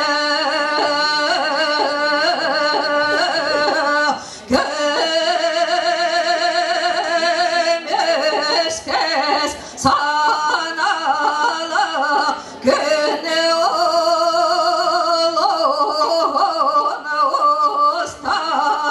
Көмүскэс санала күн олоҕун устарын.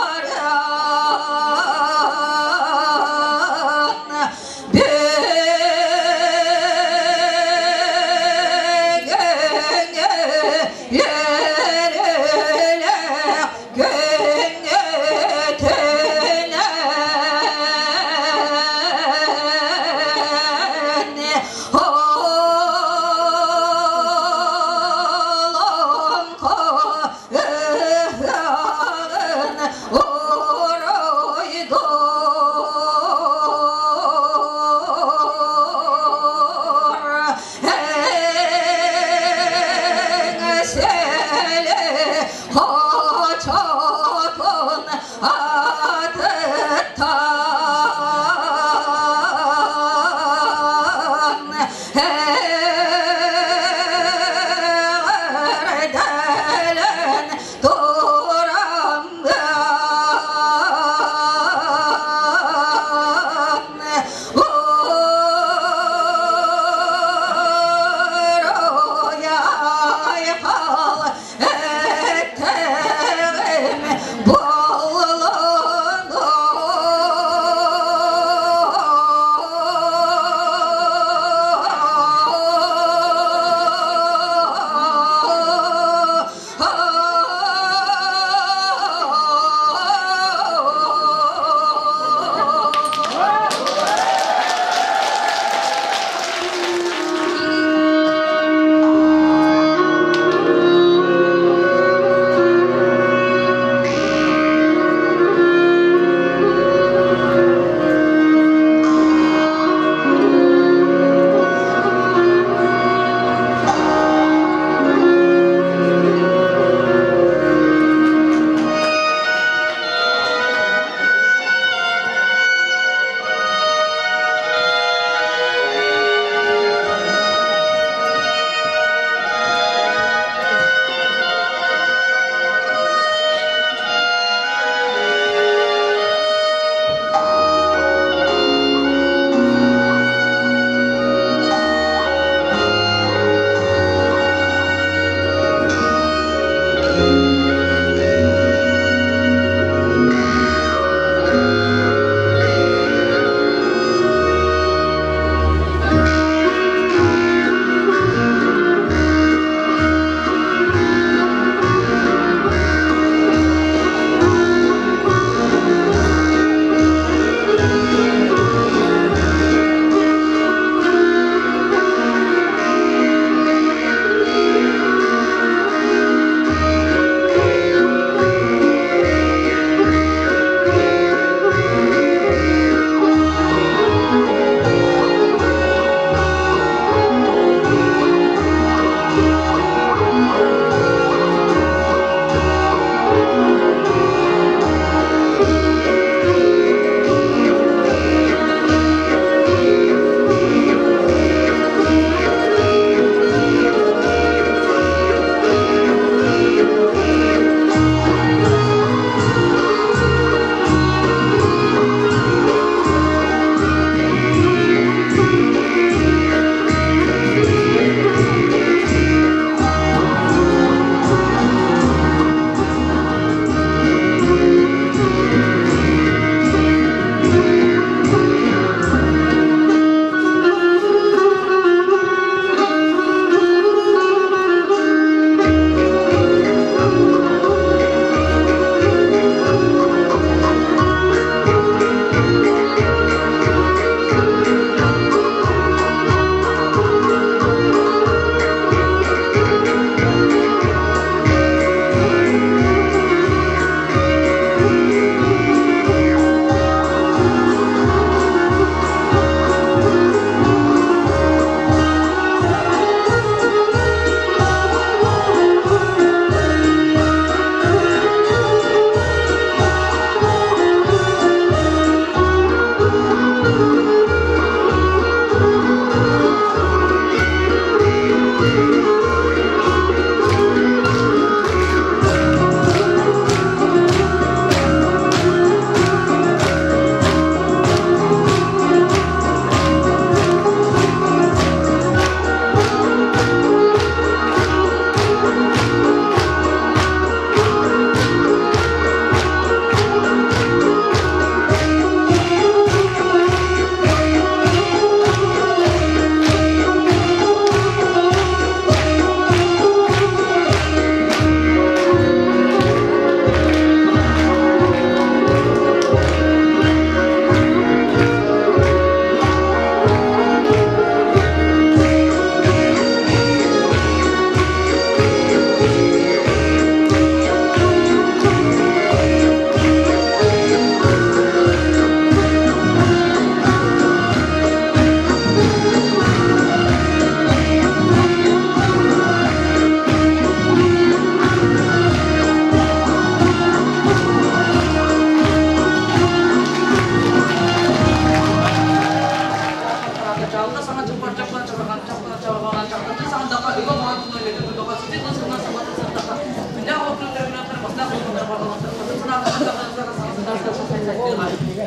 Чалга саҥа чаппар чаппар чабырҕан чаппар чабырҕан чахтаччы саҥардаха ыга моһон тула үлэтин тутаха сити кылсынан сабатын саттаха күннээх отун көрүнэхтэр бастаах отуннар барҕалахтар хотун санаатахтар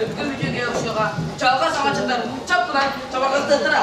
өбүгэ үтүөгэ охсуоҕа чалга саҥа чатар чаппылан чабырҕастыахтара.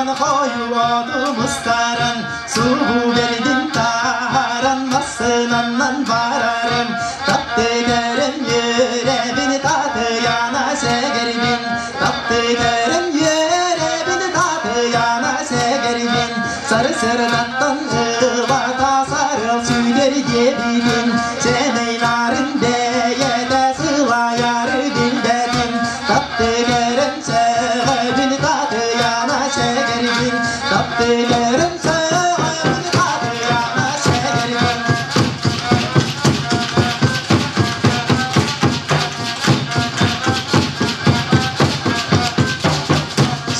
Куһаҕан хойуу оту мустаран, субу бэрдин таһааран массыынаннан барарым. Таптыгарын үөрэбин Татыйаана сэгэрбин, таптыгарын үөрэбин Татыйаана сэгэрбин. Сарсырдаттан ылата сарыл сүүдэр диэбитин, сэмэй нарын бэйэтэ сылайары билбэтин. Таптыгарын сөҕөбүн Татыйаана сэгэрбин, таптыгарын сөҕөбүн Татыйаана сэгэрбин.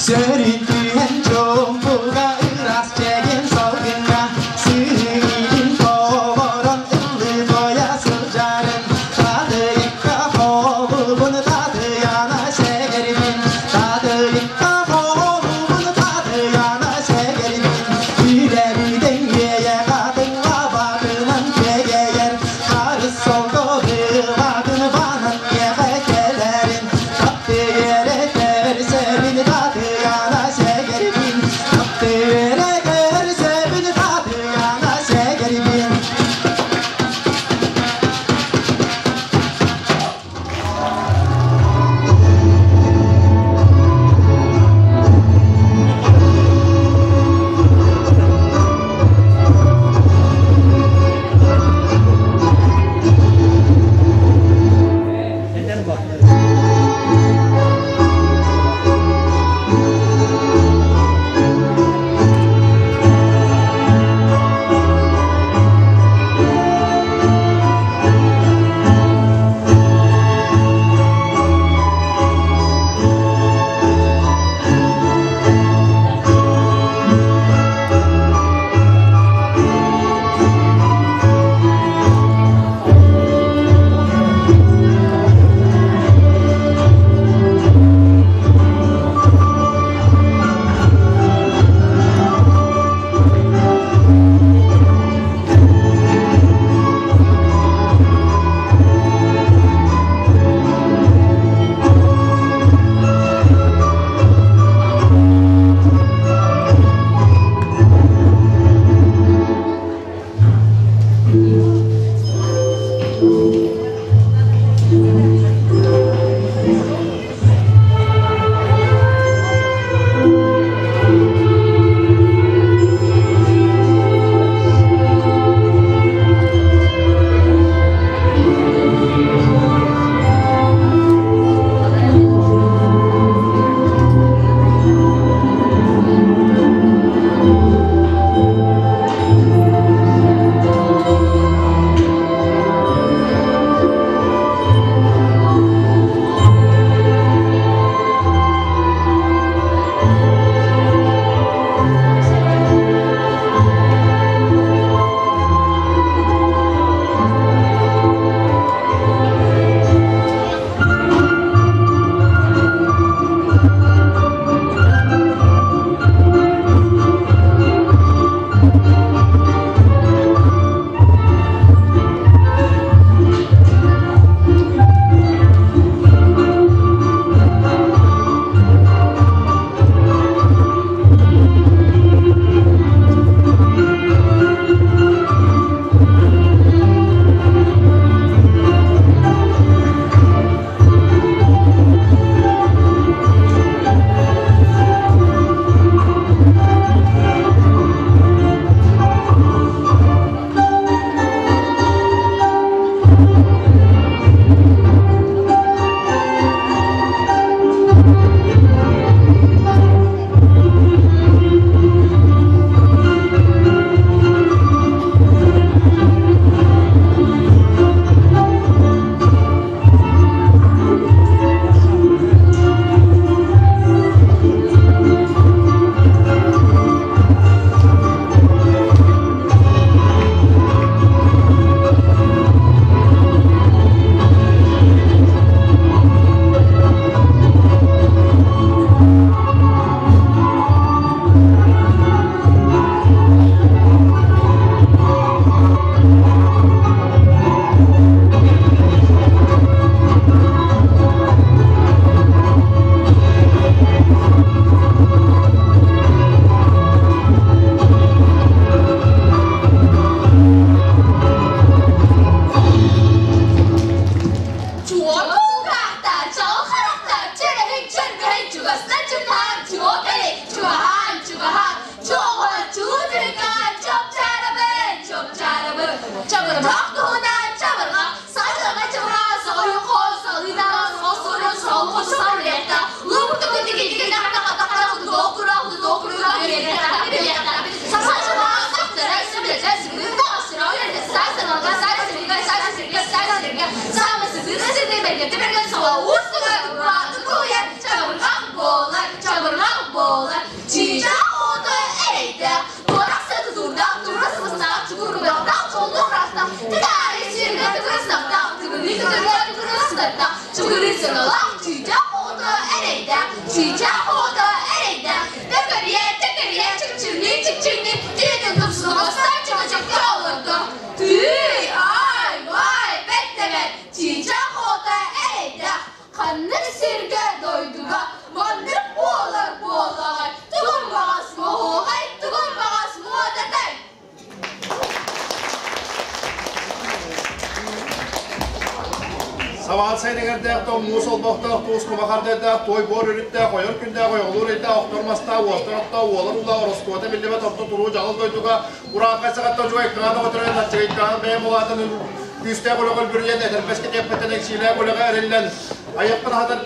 Сөрүн түһэн чуумпуга ыраас чэгиэн салгыҥҥа сыһыылын толорон ыллыы туойа сылдьарын Татыйыкка холубун Татыйаана сэгэрбин Татыйыкка холубун Татыйаана сэгэрбин. Суола уустугар ураты куйар чабырҕах буолар, чабырҕах буолар. Чыычаах оҕото эрэйдээх, туорах сыа тутуурдаах, тура сыбыстаах, чугур кыбыахтаах, чоллуох ыраастаах, тыгаайы сиргэ тыгырыстахтаах, тыгыныы көтөргө тыгырыстардаах, чугурыы сыҥалаах, чыычаах оҕото эрэйдээх, чыычаах оҕото эрэйдээх, төкөрүйэ, төкөрүйэ, чыпчыҥныы, чыпчыҥныы, түүнүн тупсуга чөкөчөккө олордо. Тыый, ай, бай, бэт чыычаах оҕото эрэйдээх, ханнык сиргэ дойдуга маннык буолар буоллаҕай, тугун баҕас моһуохай, тугун баҕас муодатай. Сабаат сайыныгардаах том муус олбохтоох туус кумахардардаах туой буор үрүттээх ойор күндээх ойоҕолуур ыйдаах охтор мастаах уостар оттоох уолар уулаах ороскуота биллибэт орто туруу дьаҕыл дойдуга урааххай саҕаттан учугай кыаан оҕотуран аччыгыйкаан бэйэм улаатан күүстээх үлэҕэ үлбүрүйэн этэрбэскэ тиэппэттэн эҥсиилээх үлэҕэ эриллэн айахпын аһатар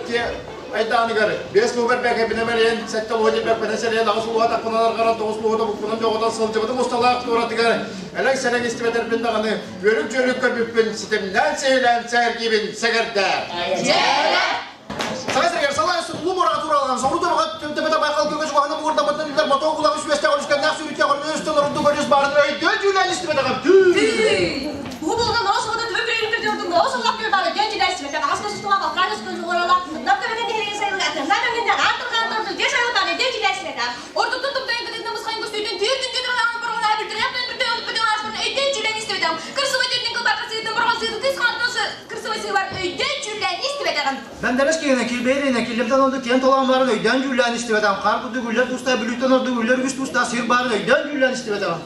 айдааныгар биэс луубар бэкэбинэ мэлийэн сэттэ луо диэбэппинэн сэлийэн аҕыс луоһа тахпынан арҕаран тоҕус луоһа тобукпунан дьоҕутан сылдьыбытым усталаах туоратыгар элэҥ-сэлэҥ истибэтэрбин даҕаны үөрүк-дьүөрүк көрбүппүн ситимнээн сиһилээн сэһэргиибин сэгэрдээ. Саха сиригэр салаа улуу муораҕа тууралаан соҕуруу тобоҕо төбөтө байхал күҥҥэ чугаһына муҥурдаммытын үллэр мотуок улаҕы сүөстээх өрүскэннээх сүүрүккэ өрүстэн ордук өрүс баарын өйдөөн дьүүлээн истибэтэҕим. Уһубулунан оос уота түбэ күрүрүк күрдүк оос улах күрбаары дьон дьүлэр сибэтэ аҕас көсүстуга балкаан өскөн уорала нап төбөнөн иһэрин сайылыга атырна мөҥүннэ ааттыргаан торду дьэ сайылбааны дьэ дьүлэр сибэтэ ордуктун туптайын кытыытына мусхайын көстүүтүн түүр күн түн аҕан борҕон бүлтүрэх мен бүртэ өлбүтүн ааспын өйдөөн дьүлэн истибэтем кырсыбай төрдүн кылбар кырсыытын борҕон сыытын кыс хаантан кырсыбай сыыбар өйдөөн дьүлэн истибэтэҕим Бэндэрэс киһинэ килбэйринэ киллэмтэн ордук киэн толоон баарын өйдөөн дьүүллээн истибэтэҕим. Хаар курдук үллэр туустаах бүлүүттэн ордук үллэр үгүс туустаах сир баарын өйдөөн дьүүллээн истибэтэҕим.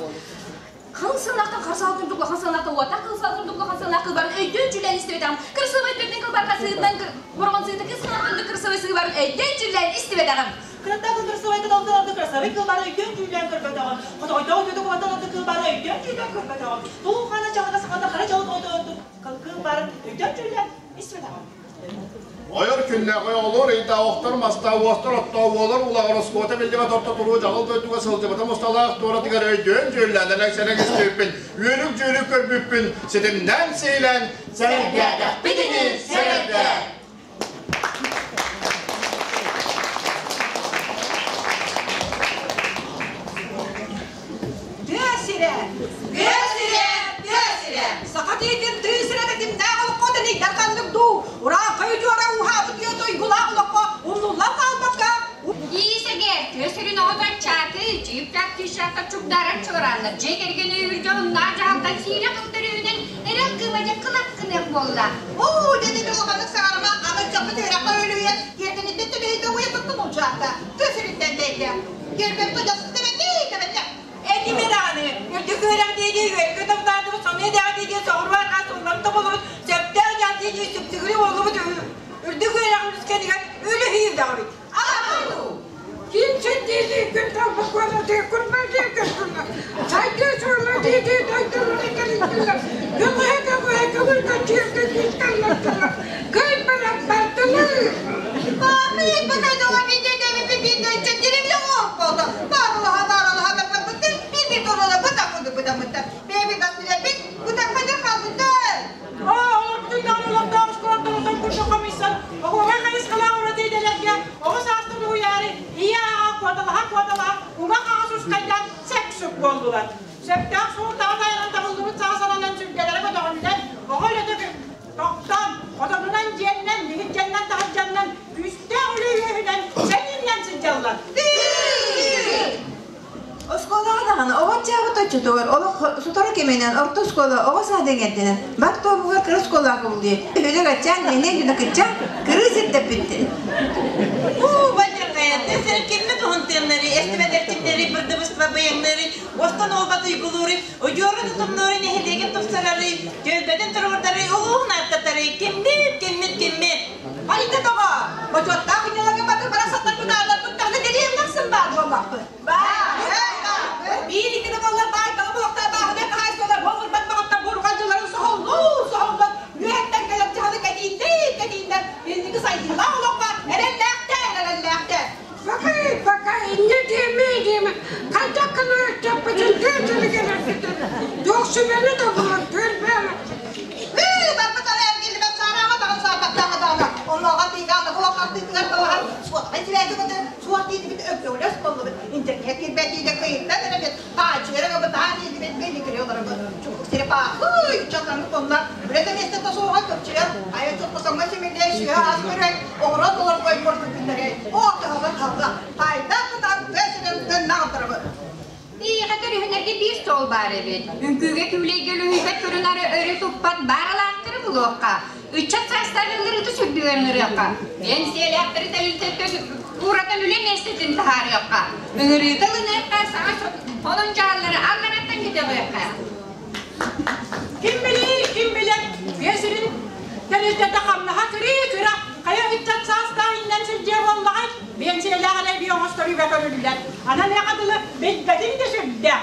Хыл сыллахтан харсал курдук улахан сыллахтан уоттах кыл сыл курдук улахан сыллах кылбарын өйдөөн дьүллээн истибэтэҕим. Кырсыбай төрдүн кылбарга сыытынан борҕон сыыта кыс хаҥаттан кырсыбай сыыбарын өйдөөн дьүллээн истибэтэҕим. Кыраттаах кырсыбай кыталтан ордук кырсабай кылбары өйдөөн дьүүллээн көрбөтөҕүм. Хотоҕойдоох үтүөтэ кубаттан ордук кылбары өйдөөн дьүүллээн көрбөтөҕүм. Тулуу хаана чаҕыта сахата хара дьалыт ордук кылбарын өйдөөн дьүүллээн истибэтэҕим. Ойор күннээх ойоҕолуур ыйдаах охтор мастаах уостар оттоох уолар улаҕар оскуота биллибэт орто туруу дьаҕыл дойдуга сылдьыбытым усталаах туоратыгар өйдөөн дьүүллээн элэҥ-сэлэҥ истибиппин үөрүк-дьүөрүк көрбүппүн ситимнээн сиилээн сэргээтэхпит ини сэрэрдээ. Тыа сирэ! Тыа сирэ! Тыа сирэ! Саха тиитин тыы сирэ тэтимнээх олоххо тэнийдэр ханнык дуу, урааҥхай удьуора ууһаабыт үөт уйгулаах олоххо умнуллан хаалбакка Иисэгэ, тыа сирин оҕото аччааты, чыып-чаап тыыщаахтар чугдаарар чуорааннар, дьиэ кэргэни өйүүр дьоһуннаах дьаһалтан сиирэ кылтырыынан эрэл кыыма дьэ кылап гыныах буолла. Уу, дьэ улаханнык саҥарыма, аҕынчахпыт үөрэххэ өлүйэн, тиэргэниттэн төбөйдө уйа туттум улдьаата, тыа сириттэн тэйдэ. Киэрбэппэ дьасыс тэбэннии, тэбэннэ. Этиме даҕаны, үрдүк үөрэх дии үөргө тобутаатыбыт, сонуя дэҕэ дии соҕуруу арҕаа суллан тобулубут, сөптөөх дьаат дии сүптүгүрү буоллубут, үрдүк үөрэх үлүскэнигэр үлүһүйүү даҕабыт. Ким диэки күн талбыт куонаты курбай диэки сайдыы суола диэки дойдулары кэлиттилэр. Көҕүһэ көҕүһэ көҥүл көччүөргө күүскэллэртилэр. Кый баран бардылар. Баамыт бакайдоҕа биирдэ дэбиппит биирдэ чэпчирибилэ оҥорбото. Баарылаһа баарылаһа барбыттар, биир-биир торуола бытах курдук бытаммыттар. Бэйэбит бас билэрбит, бытахпайдар хаалбыттар. Олорбутун даҕаны олохтоох оскуолаттан отон курдук хомуйсан, оһуобай хайысхалаах ураты идэлэргэ оҕо саастан уһуйаары ийэ ааҕа куоталаһа-куоталаһа уҥа-хаҥас ускайдаан сэк-сук буоллулар. Сөптөөх суолтаҕа тайанан табыллыбыт саҕа сананан сүргэлэрэ көтөҕүллэн, оҕо үлэтэ тохтоон, хотонунан дьиэннэн, иһирдьэннэн таһырдьаннан күүстээх үлэ үөһүнэн сэнииннэн сылдьаллар. Оскуолаҕа даҕаны оҕо аччаабыт оччотугар олох сотору кэминэн орто оскуола оҕо саада иҥэрдэнэн бар туомугар кыра оскуолаҕа кубулуйар. Үлэг аччаан нэһилиэк дьоно кыччаан кырыы сирдэппиттэр. Уу, бадьырҕайа, тыа киммит уһун тыыннары, эстибэт эрчимнэри, бырдыбыстыба быйаҥнары, уостан уолбат уйгулууру, удьуорун утумнууру, нэһилиэгин тупсарары, түөлбэтин туругурдары, улууһун ааттатары, киммит, киммит, киммит. Айда тоҕо, бочуоттаах күннэлэргэ бары барахсаттарбыт ааларбыт даҕаны дэриэм нахсын баар буоллахпыт. Биир икки да буоллар баайталы буолуохтаах бааһынай хаһаайыстыбалар буолбут баҕаттан буурҕа дьылларын соһуллуу соһуллан үөһэттэн кэлэр дьаһалы кэтииннэр кэтииннэр инники сайдыылаах олоххо эрэллээхтэр эрэллээхтэр. Бакай, бакай, инньэ диэмэ диэмэ. Хайдах гына өттөппүтүн тыа сиригэр эргитэн, туох сүбэни да булан көрбөм. Барбыт ары эргиллибэт саараама даҕаны саарбаттаама даҕаны. диэбит өктөөлөс боллубут. Интернет кирбэт диэде кыйыттан эрэбит. Хаачыра бытаан диэбит били олорбут. Чугук сире паахы, чатаны конна. Үлэтэ местете соға көпчүлэр. Айы чоппосоңга семиле шүйе ас көрөй. Оғырат олар кой корду күннере. О, кахала калга. Пайда кытан төсүнөн төннагытырабыт. Ииҕэ төрүһүнэргэ биир суол баар эбит. Үҥкүүгэ күүлэйгэ үлүһүйбэт көрүнары өрө туппат бааралаахтары булуохха. Ыччат саастарыллырыты сүрдүгэр ыҥырыахха. Биэнсийэлээхтэри тэрилтэ ууратан үлэ миэстэтин таһаарыахха. Ыҥырыыта ылыныахха, саҥа сонун дьаһаллары аллараттан көтөҕүөххэ. Ким билии, ким билэр, тыа сирин тэрилтэтэ хамнаһа кырыы-кыра, хайа ыччат саастаах иннэн сылдьыа буоллаҕай, биэнсийэлээх эрэ эбии оҥосторууга көрүллэр. Анан эҕэ дылы билбэтин да сүрдээх.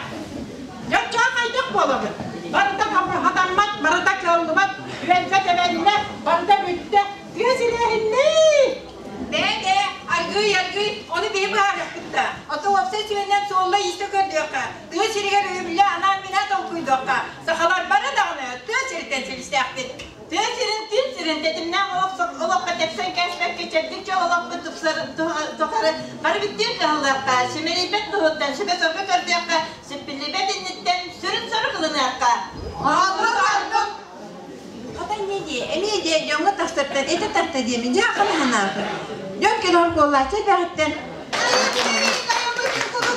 Дьоччоҕо хайдах буолабыт? Барыта хатаммат, барыта кыаллыбат, үөлбэ тэбэннэ, барыта бүттэ. Тыа сирэ иһиннии! Бээ-бээ, аргыый-аргыый, ону биһи быһаарыахпыт да. Ото уопсай сүөннэн суолла-иистэ көрдүөххэ, тыа сиригэр өйөбүллэ анаан-минээн толкуйдуохха. Сахалар бары даҕаны тыа сириттэн силистээхпит. Тыа сирин, күн сирин тэтимнээх олоххо тэпсэн кээспэккэ чэбдик дьол олохпут тухары бары бүттүүн кыһаллыахха, симэлийбэт туһуттан сүбэ-соргу көрдүөххэ, сиппиллибэт инниттэн сүрүн сорук ылыныахха. Аллах, Хата не дии, эмиэ дии дьоҥҥо тахсартан этэ тарта диэмин дьэ ахын ханаапы. Дьон кэлэн куоллааччы элбэҕиттэн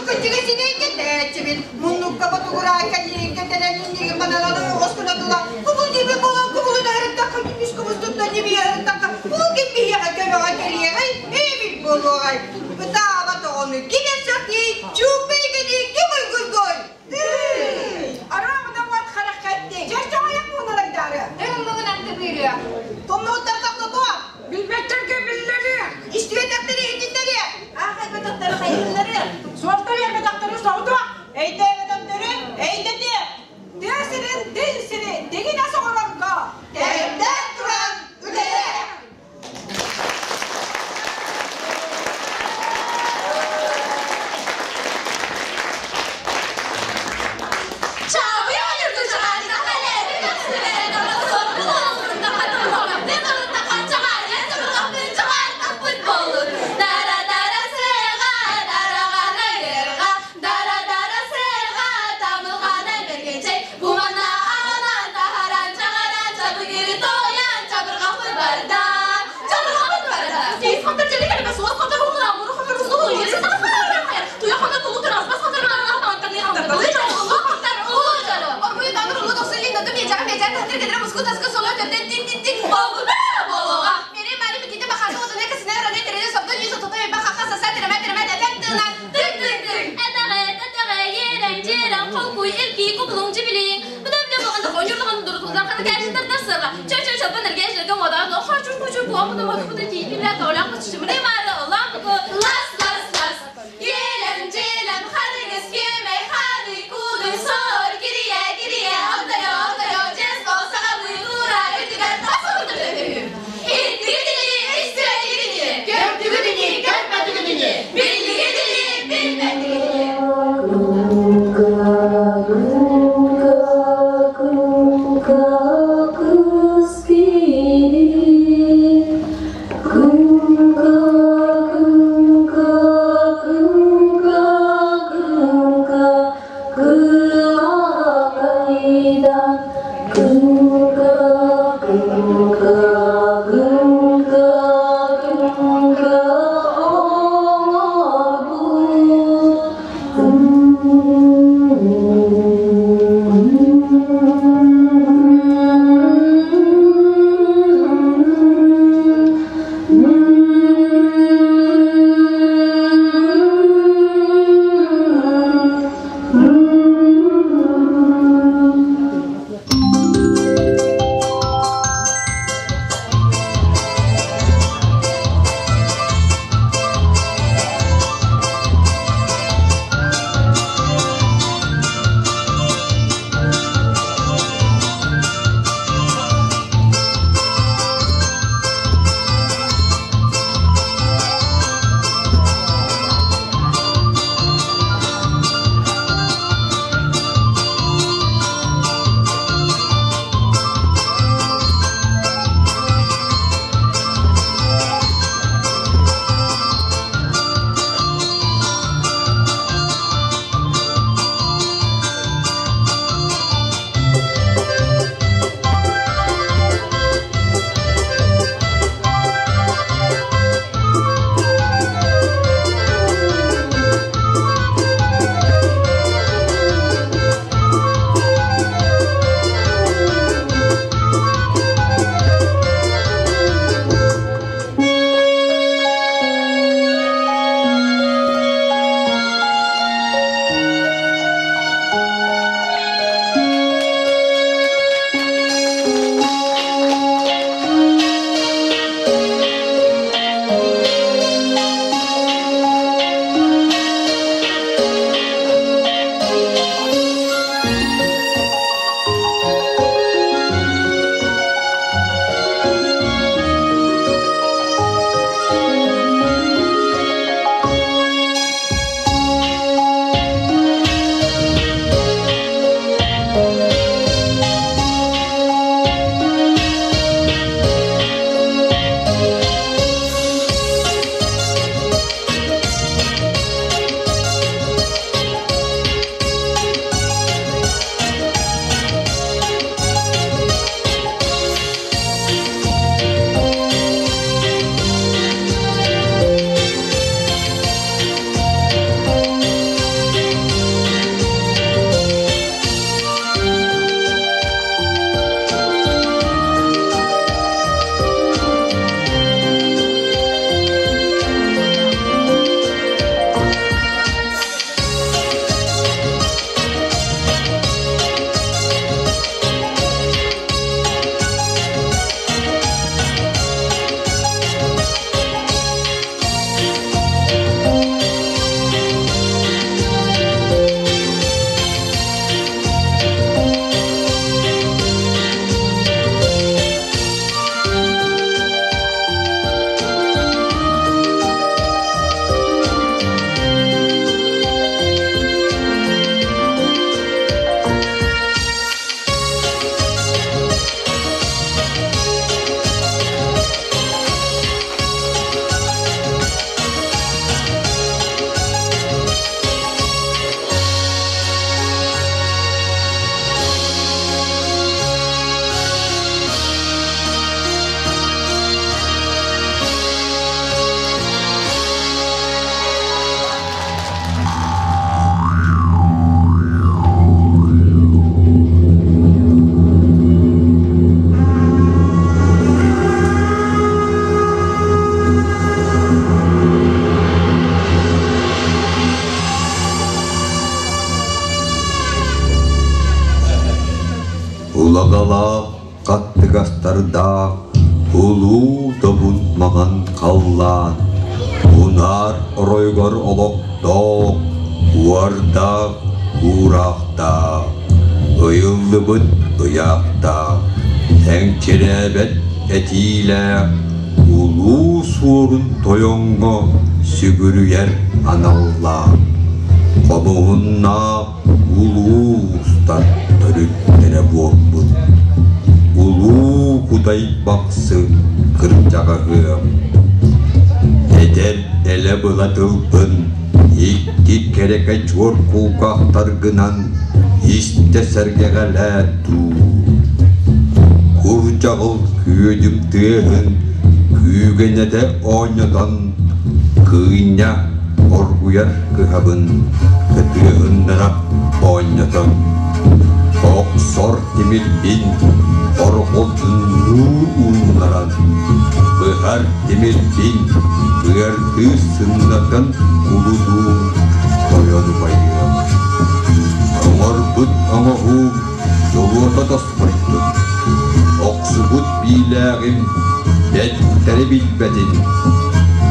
Күчүгө синейге тээччибин, муннукка ботугураа кэлиинге тэнэнинниги маналаны оскуна тула, кубул диби болон кубулун арыттакка күмүс кубустуттан диби арыттакка, бул ким биһиэхэ көмөҕө кэлиэҕэй, эбил буолуоҕай. Бытаама тоҕону ким эпсэхтии, чууппэйгэни ким уйгуйгой? Араамыдан уот хараххатти. Чэччоҕойок буолалайдаары. Тыммыгынан тыбыырыа. Томнуттар тохтотуо. Билбэттэргэ биллэриэ. Истибэтэхтэри иһитиннэриэ. Аахайбатахтары хайыһыннарыа. Суолта биэрбэтэхтэри соҕутуо. Өйдөөбөтөхтөрү өйдөтүө. Тыа сирин, дил сири, дигин ас оҥорорго. Тэрдээн туран үлэлээ. Кыска, кыска, кыс кири, Тулагалаах хаттыгастардаах улуу добун маҥан халлаан унаар оройугар олохтоох уордаах уураахтаах ыйыллыбыт ыйаахтаах эҥчирээбэт этиилээх улуу суорун тойоҥҥо сүгүрүйэр аналлаах хомуһуннаах улуустар төрүттэрэ буолбут Улуу Кудай Бахсы кырдьаҕаһыам Эдэр элэ-была тылбын икки кэрэкэ чуор кулгаахтаргынан истэ сэргэҕэлээ дуу. Курдьаҕыл күөдүм тыаһын күүгэнэтэ оонньотон кыынньа оргуйар кыһабын кытыаһыннара оонньотон охсор тимирбин орҕолдуннуу ууннаран быһар тимирбин быардыы сымнатан кулудуу тойон убайыам оҥорбут оҥоһуум дьолуота тосхойдун охсубут биилээҕим бэттэри билбэтин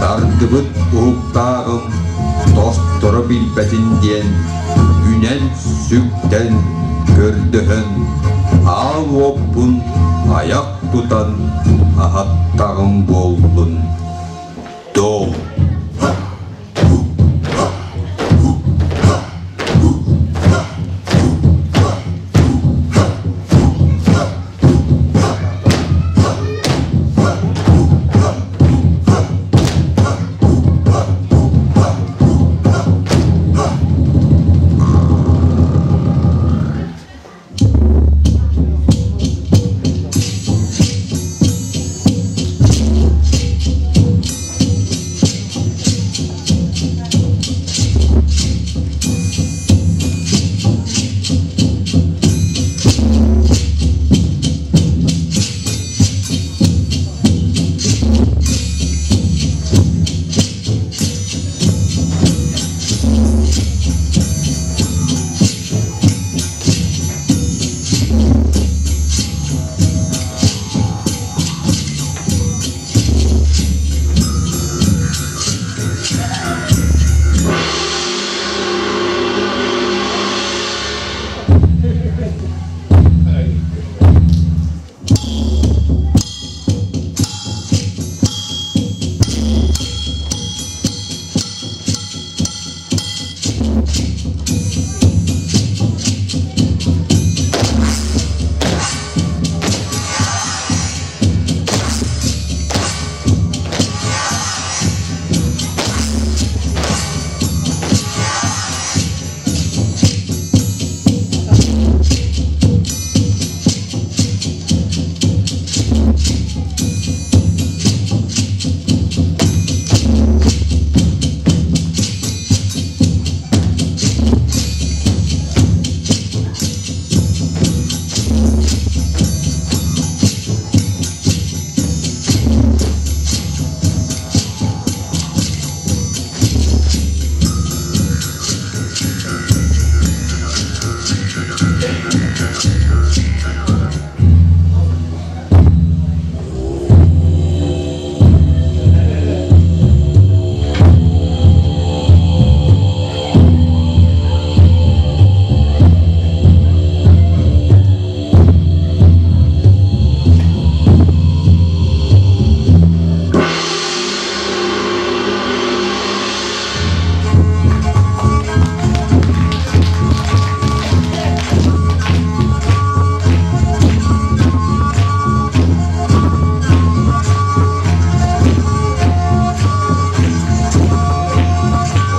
тардыбыт уһуктааҕым тосторо билбэтин диэн үнэн-сүктэн көрдөһөн аал уоппун айах тутан аһаттаҕым буоллун доо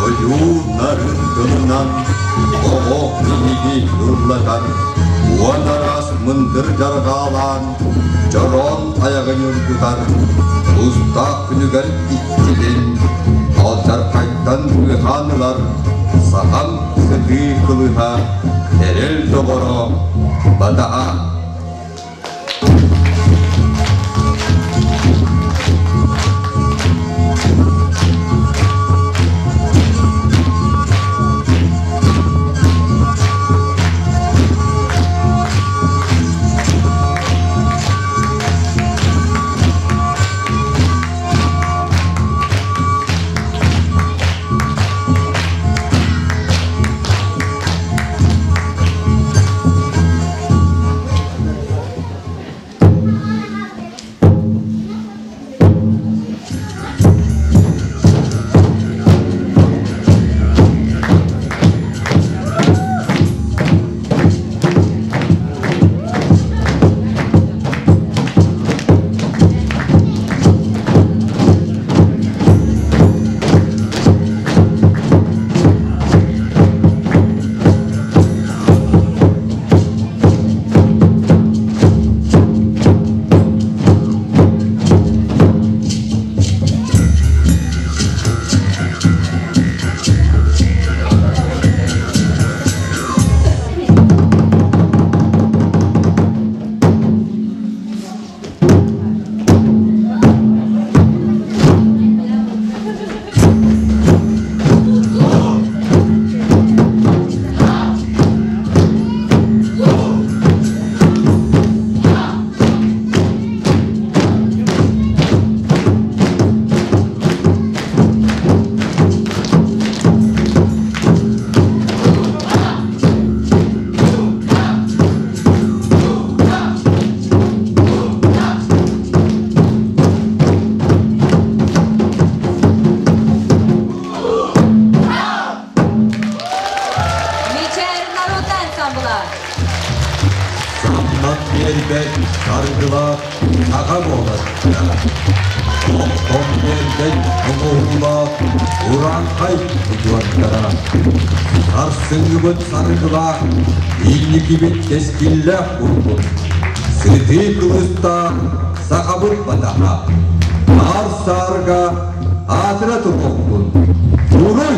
Ойууннарын тылынан оҕо биһиги ыллатан, уон араас мындыр дьарҕаалаан, чороон айаҕын ньургутар, тустаах күнүгэр иччитин алдьархайтан быыһаан ылар сахан сытыы кылыһа, эрэл доҕоро бадаҕа. биэрбэт саргылаах саха буолаттара. Тохтон биэрбэт оҥоһуулаах урааҥхай удьуордара. Сарсыҥҥыбыт саргылаах, инникибит кэскиллээх буоллун. Сытыы кылыстаах сахабыт батаһа. Аар саарга аатыра туруохпун. Уруй!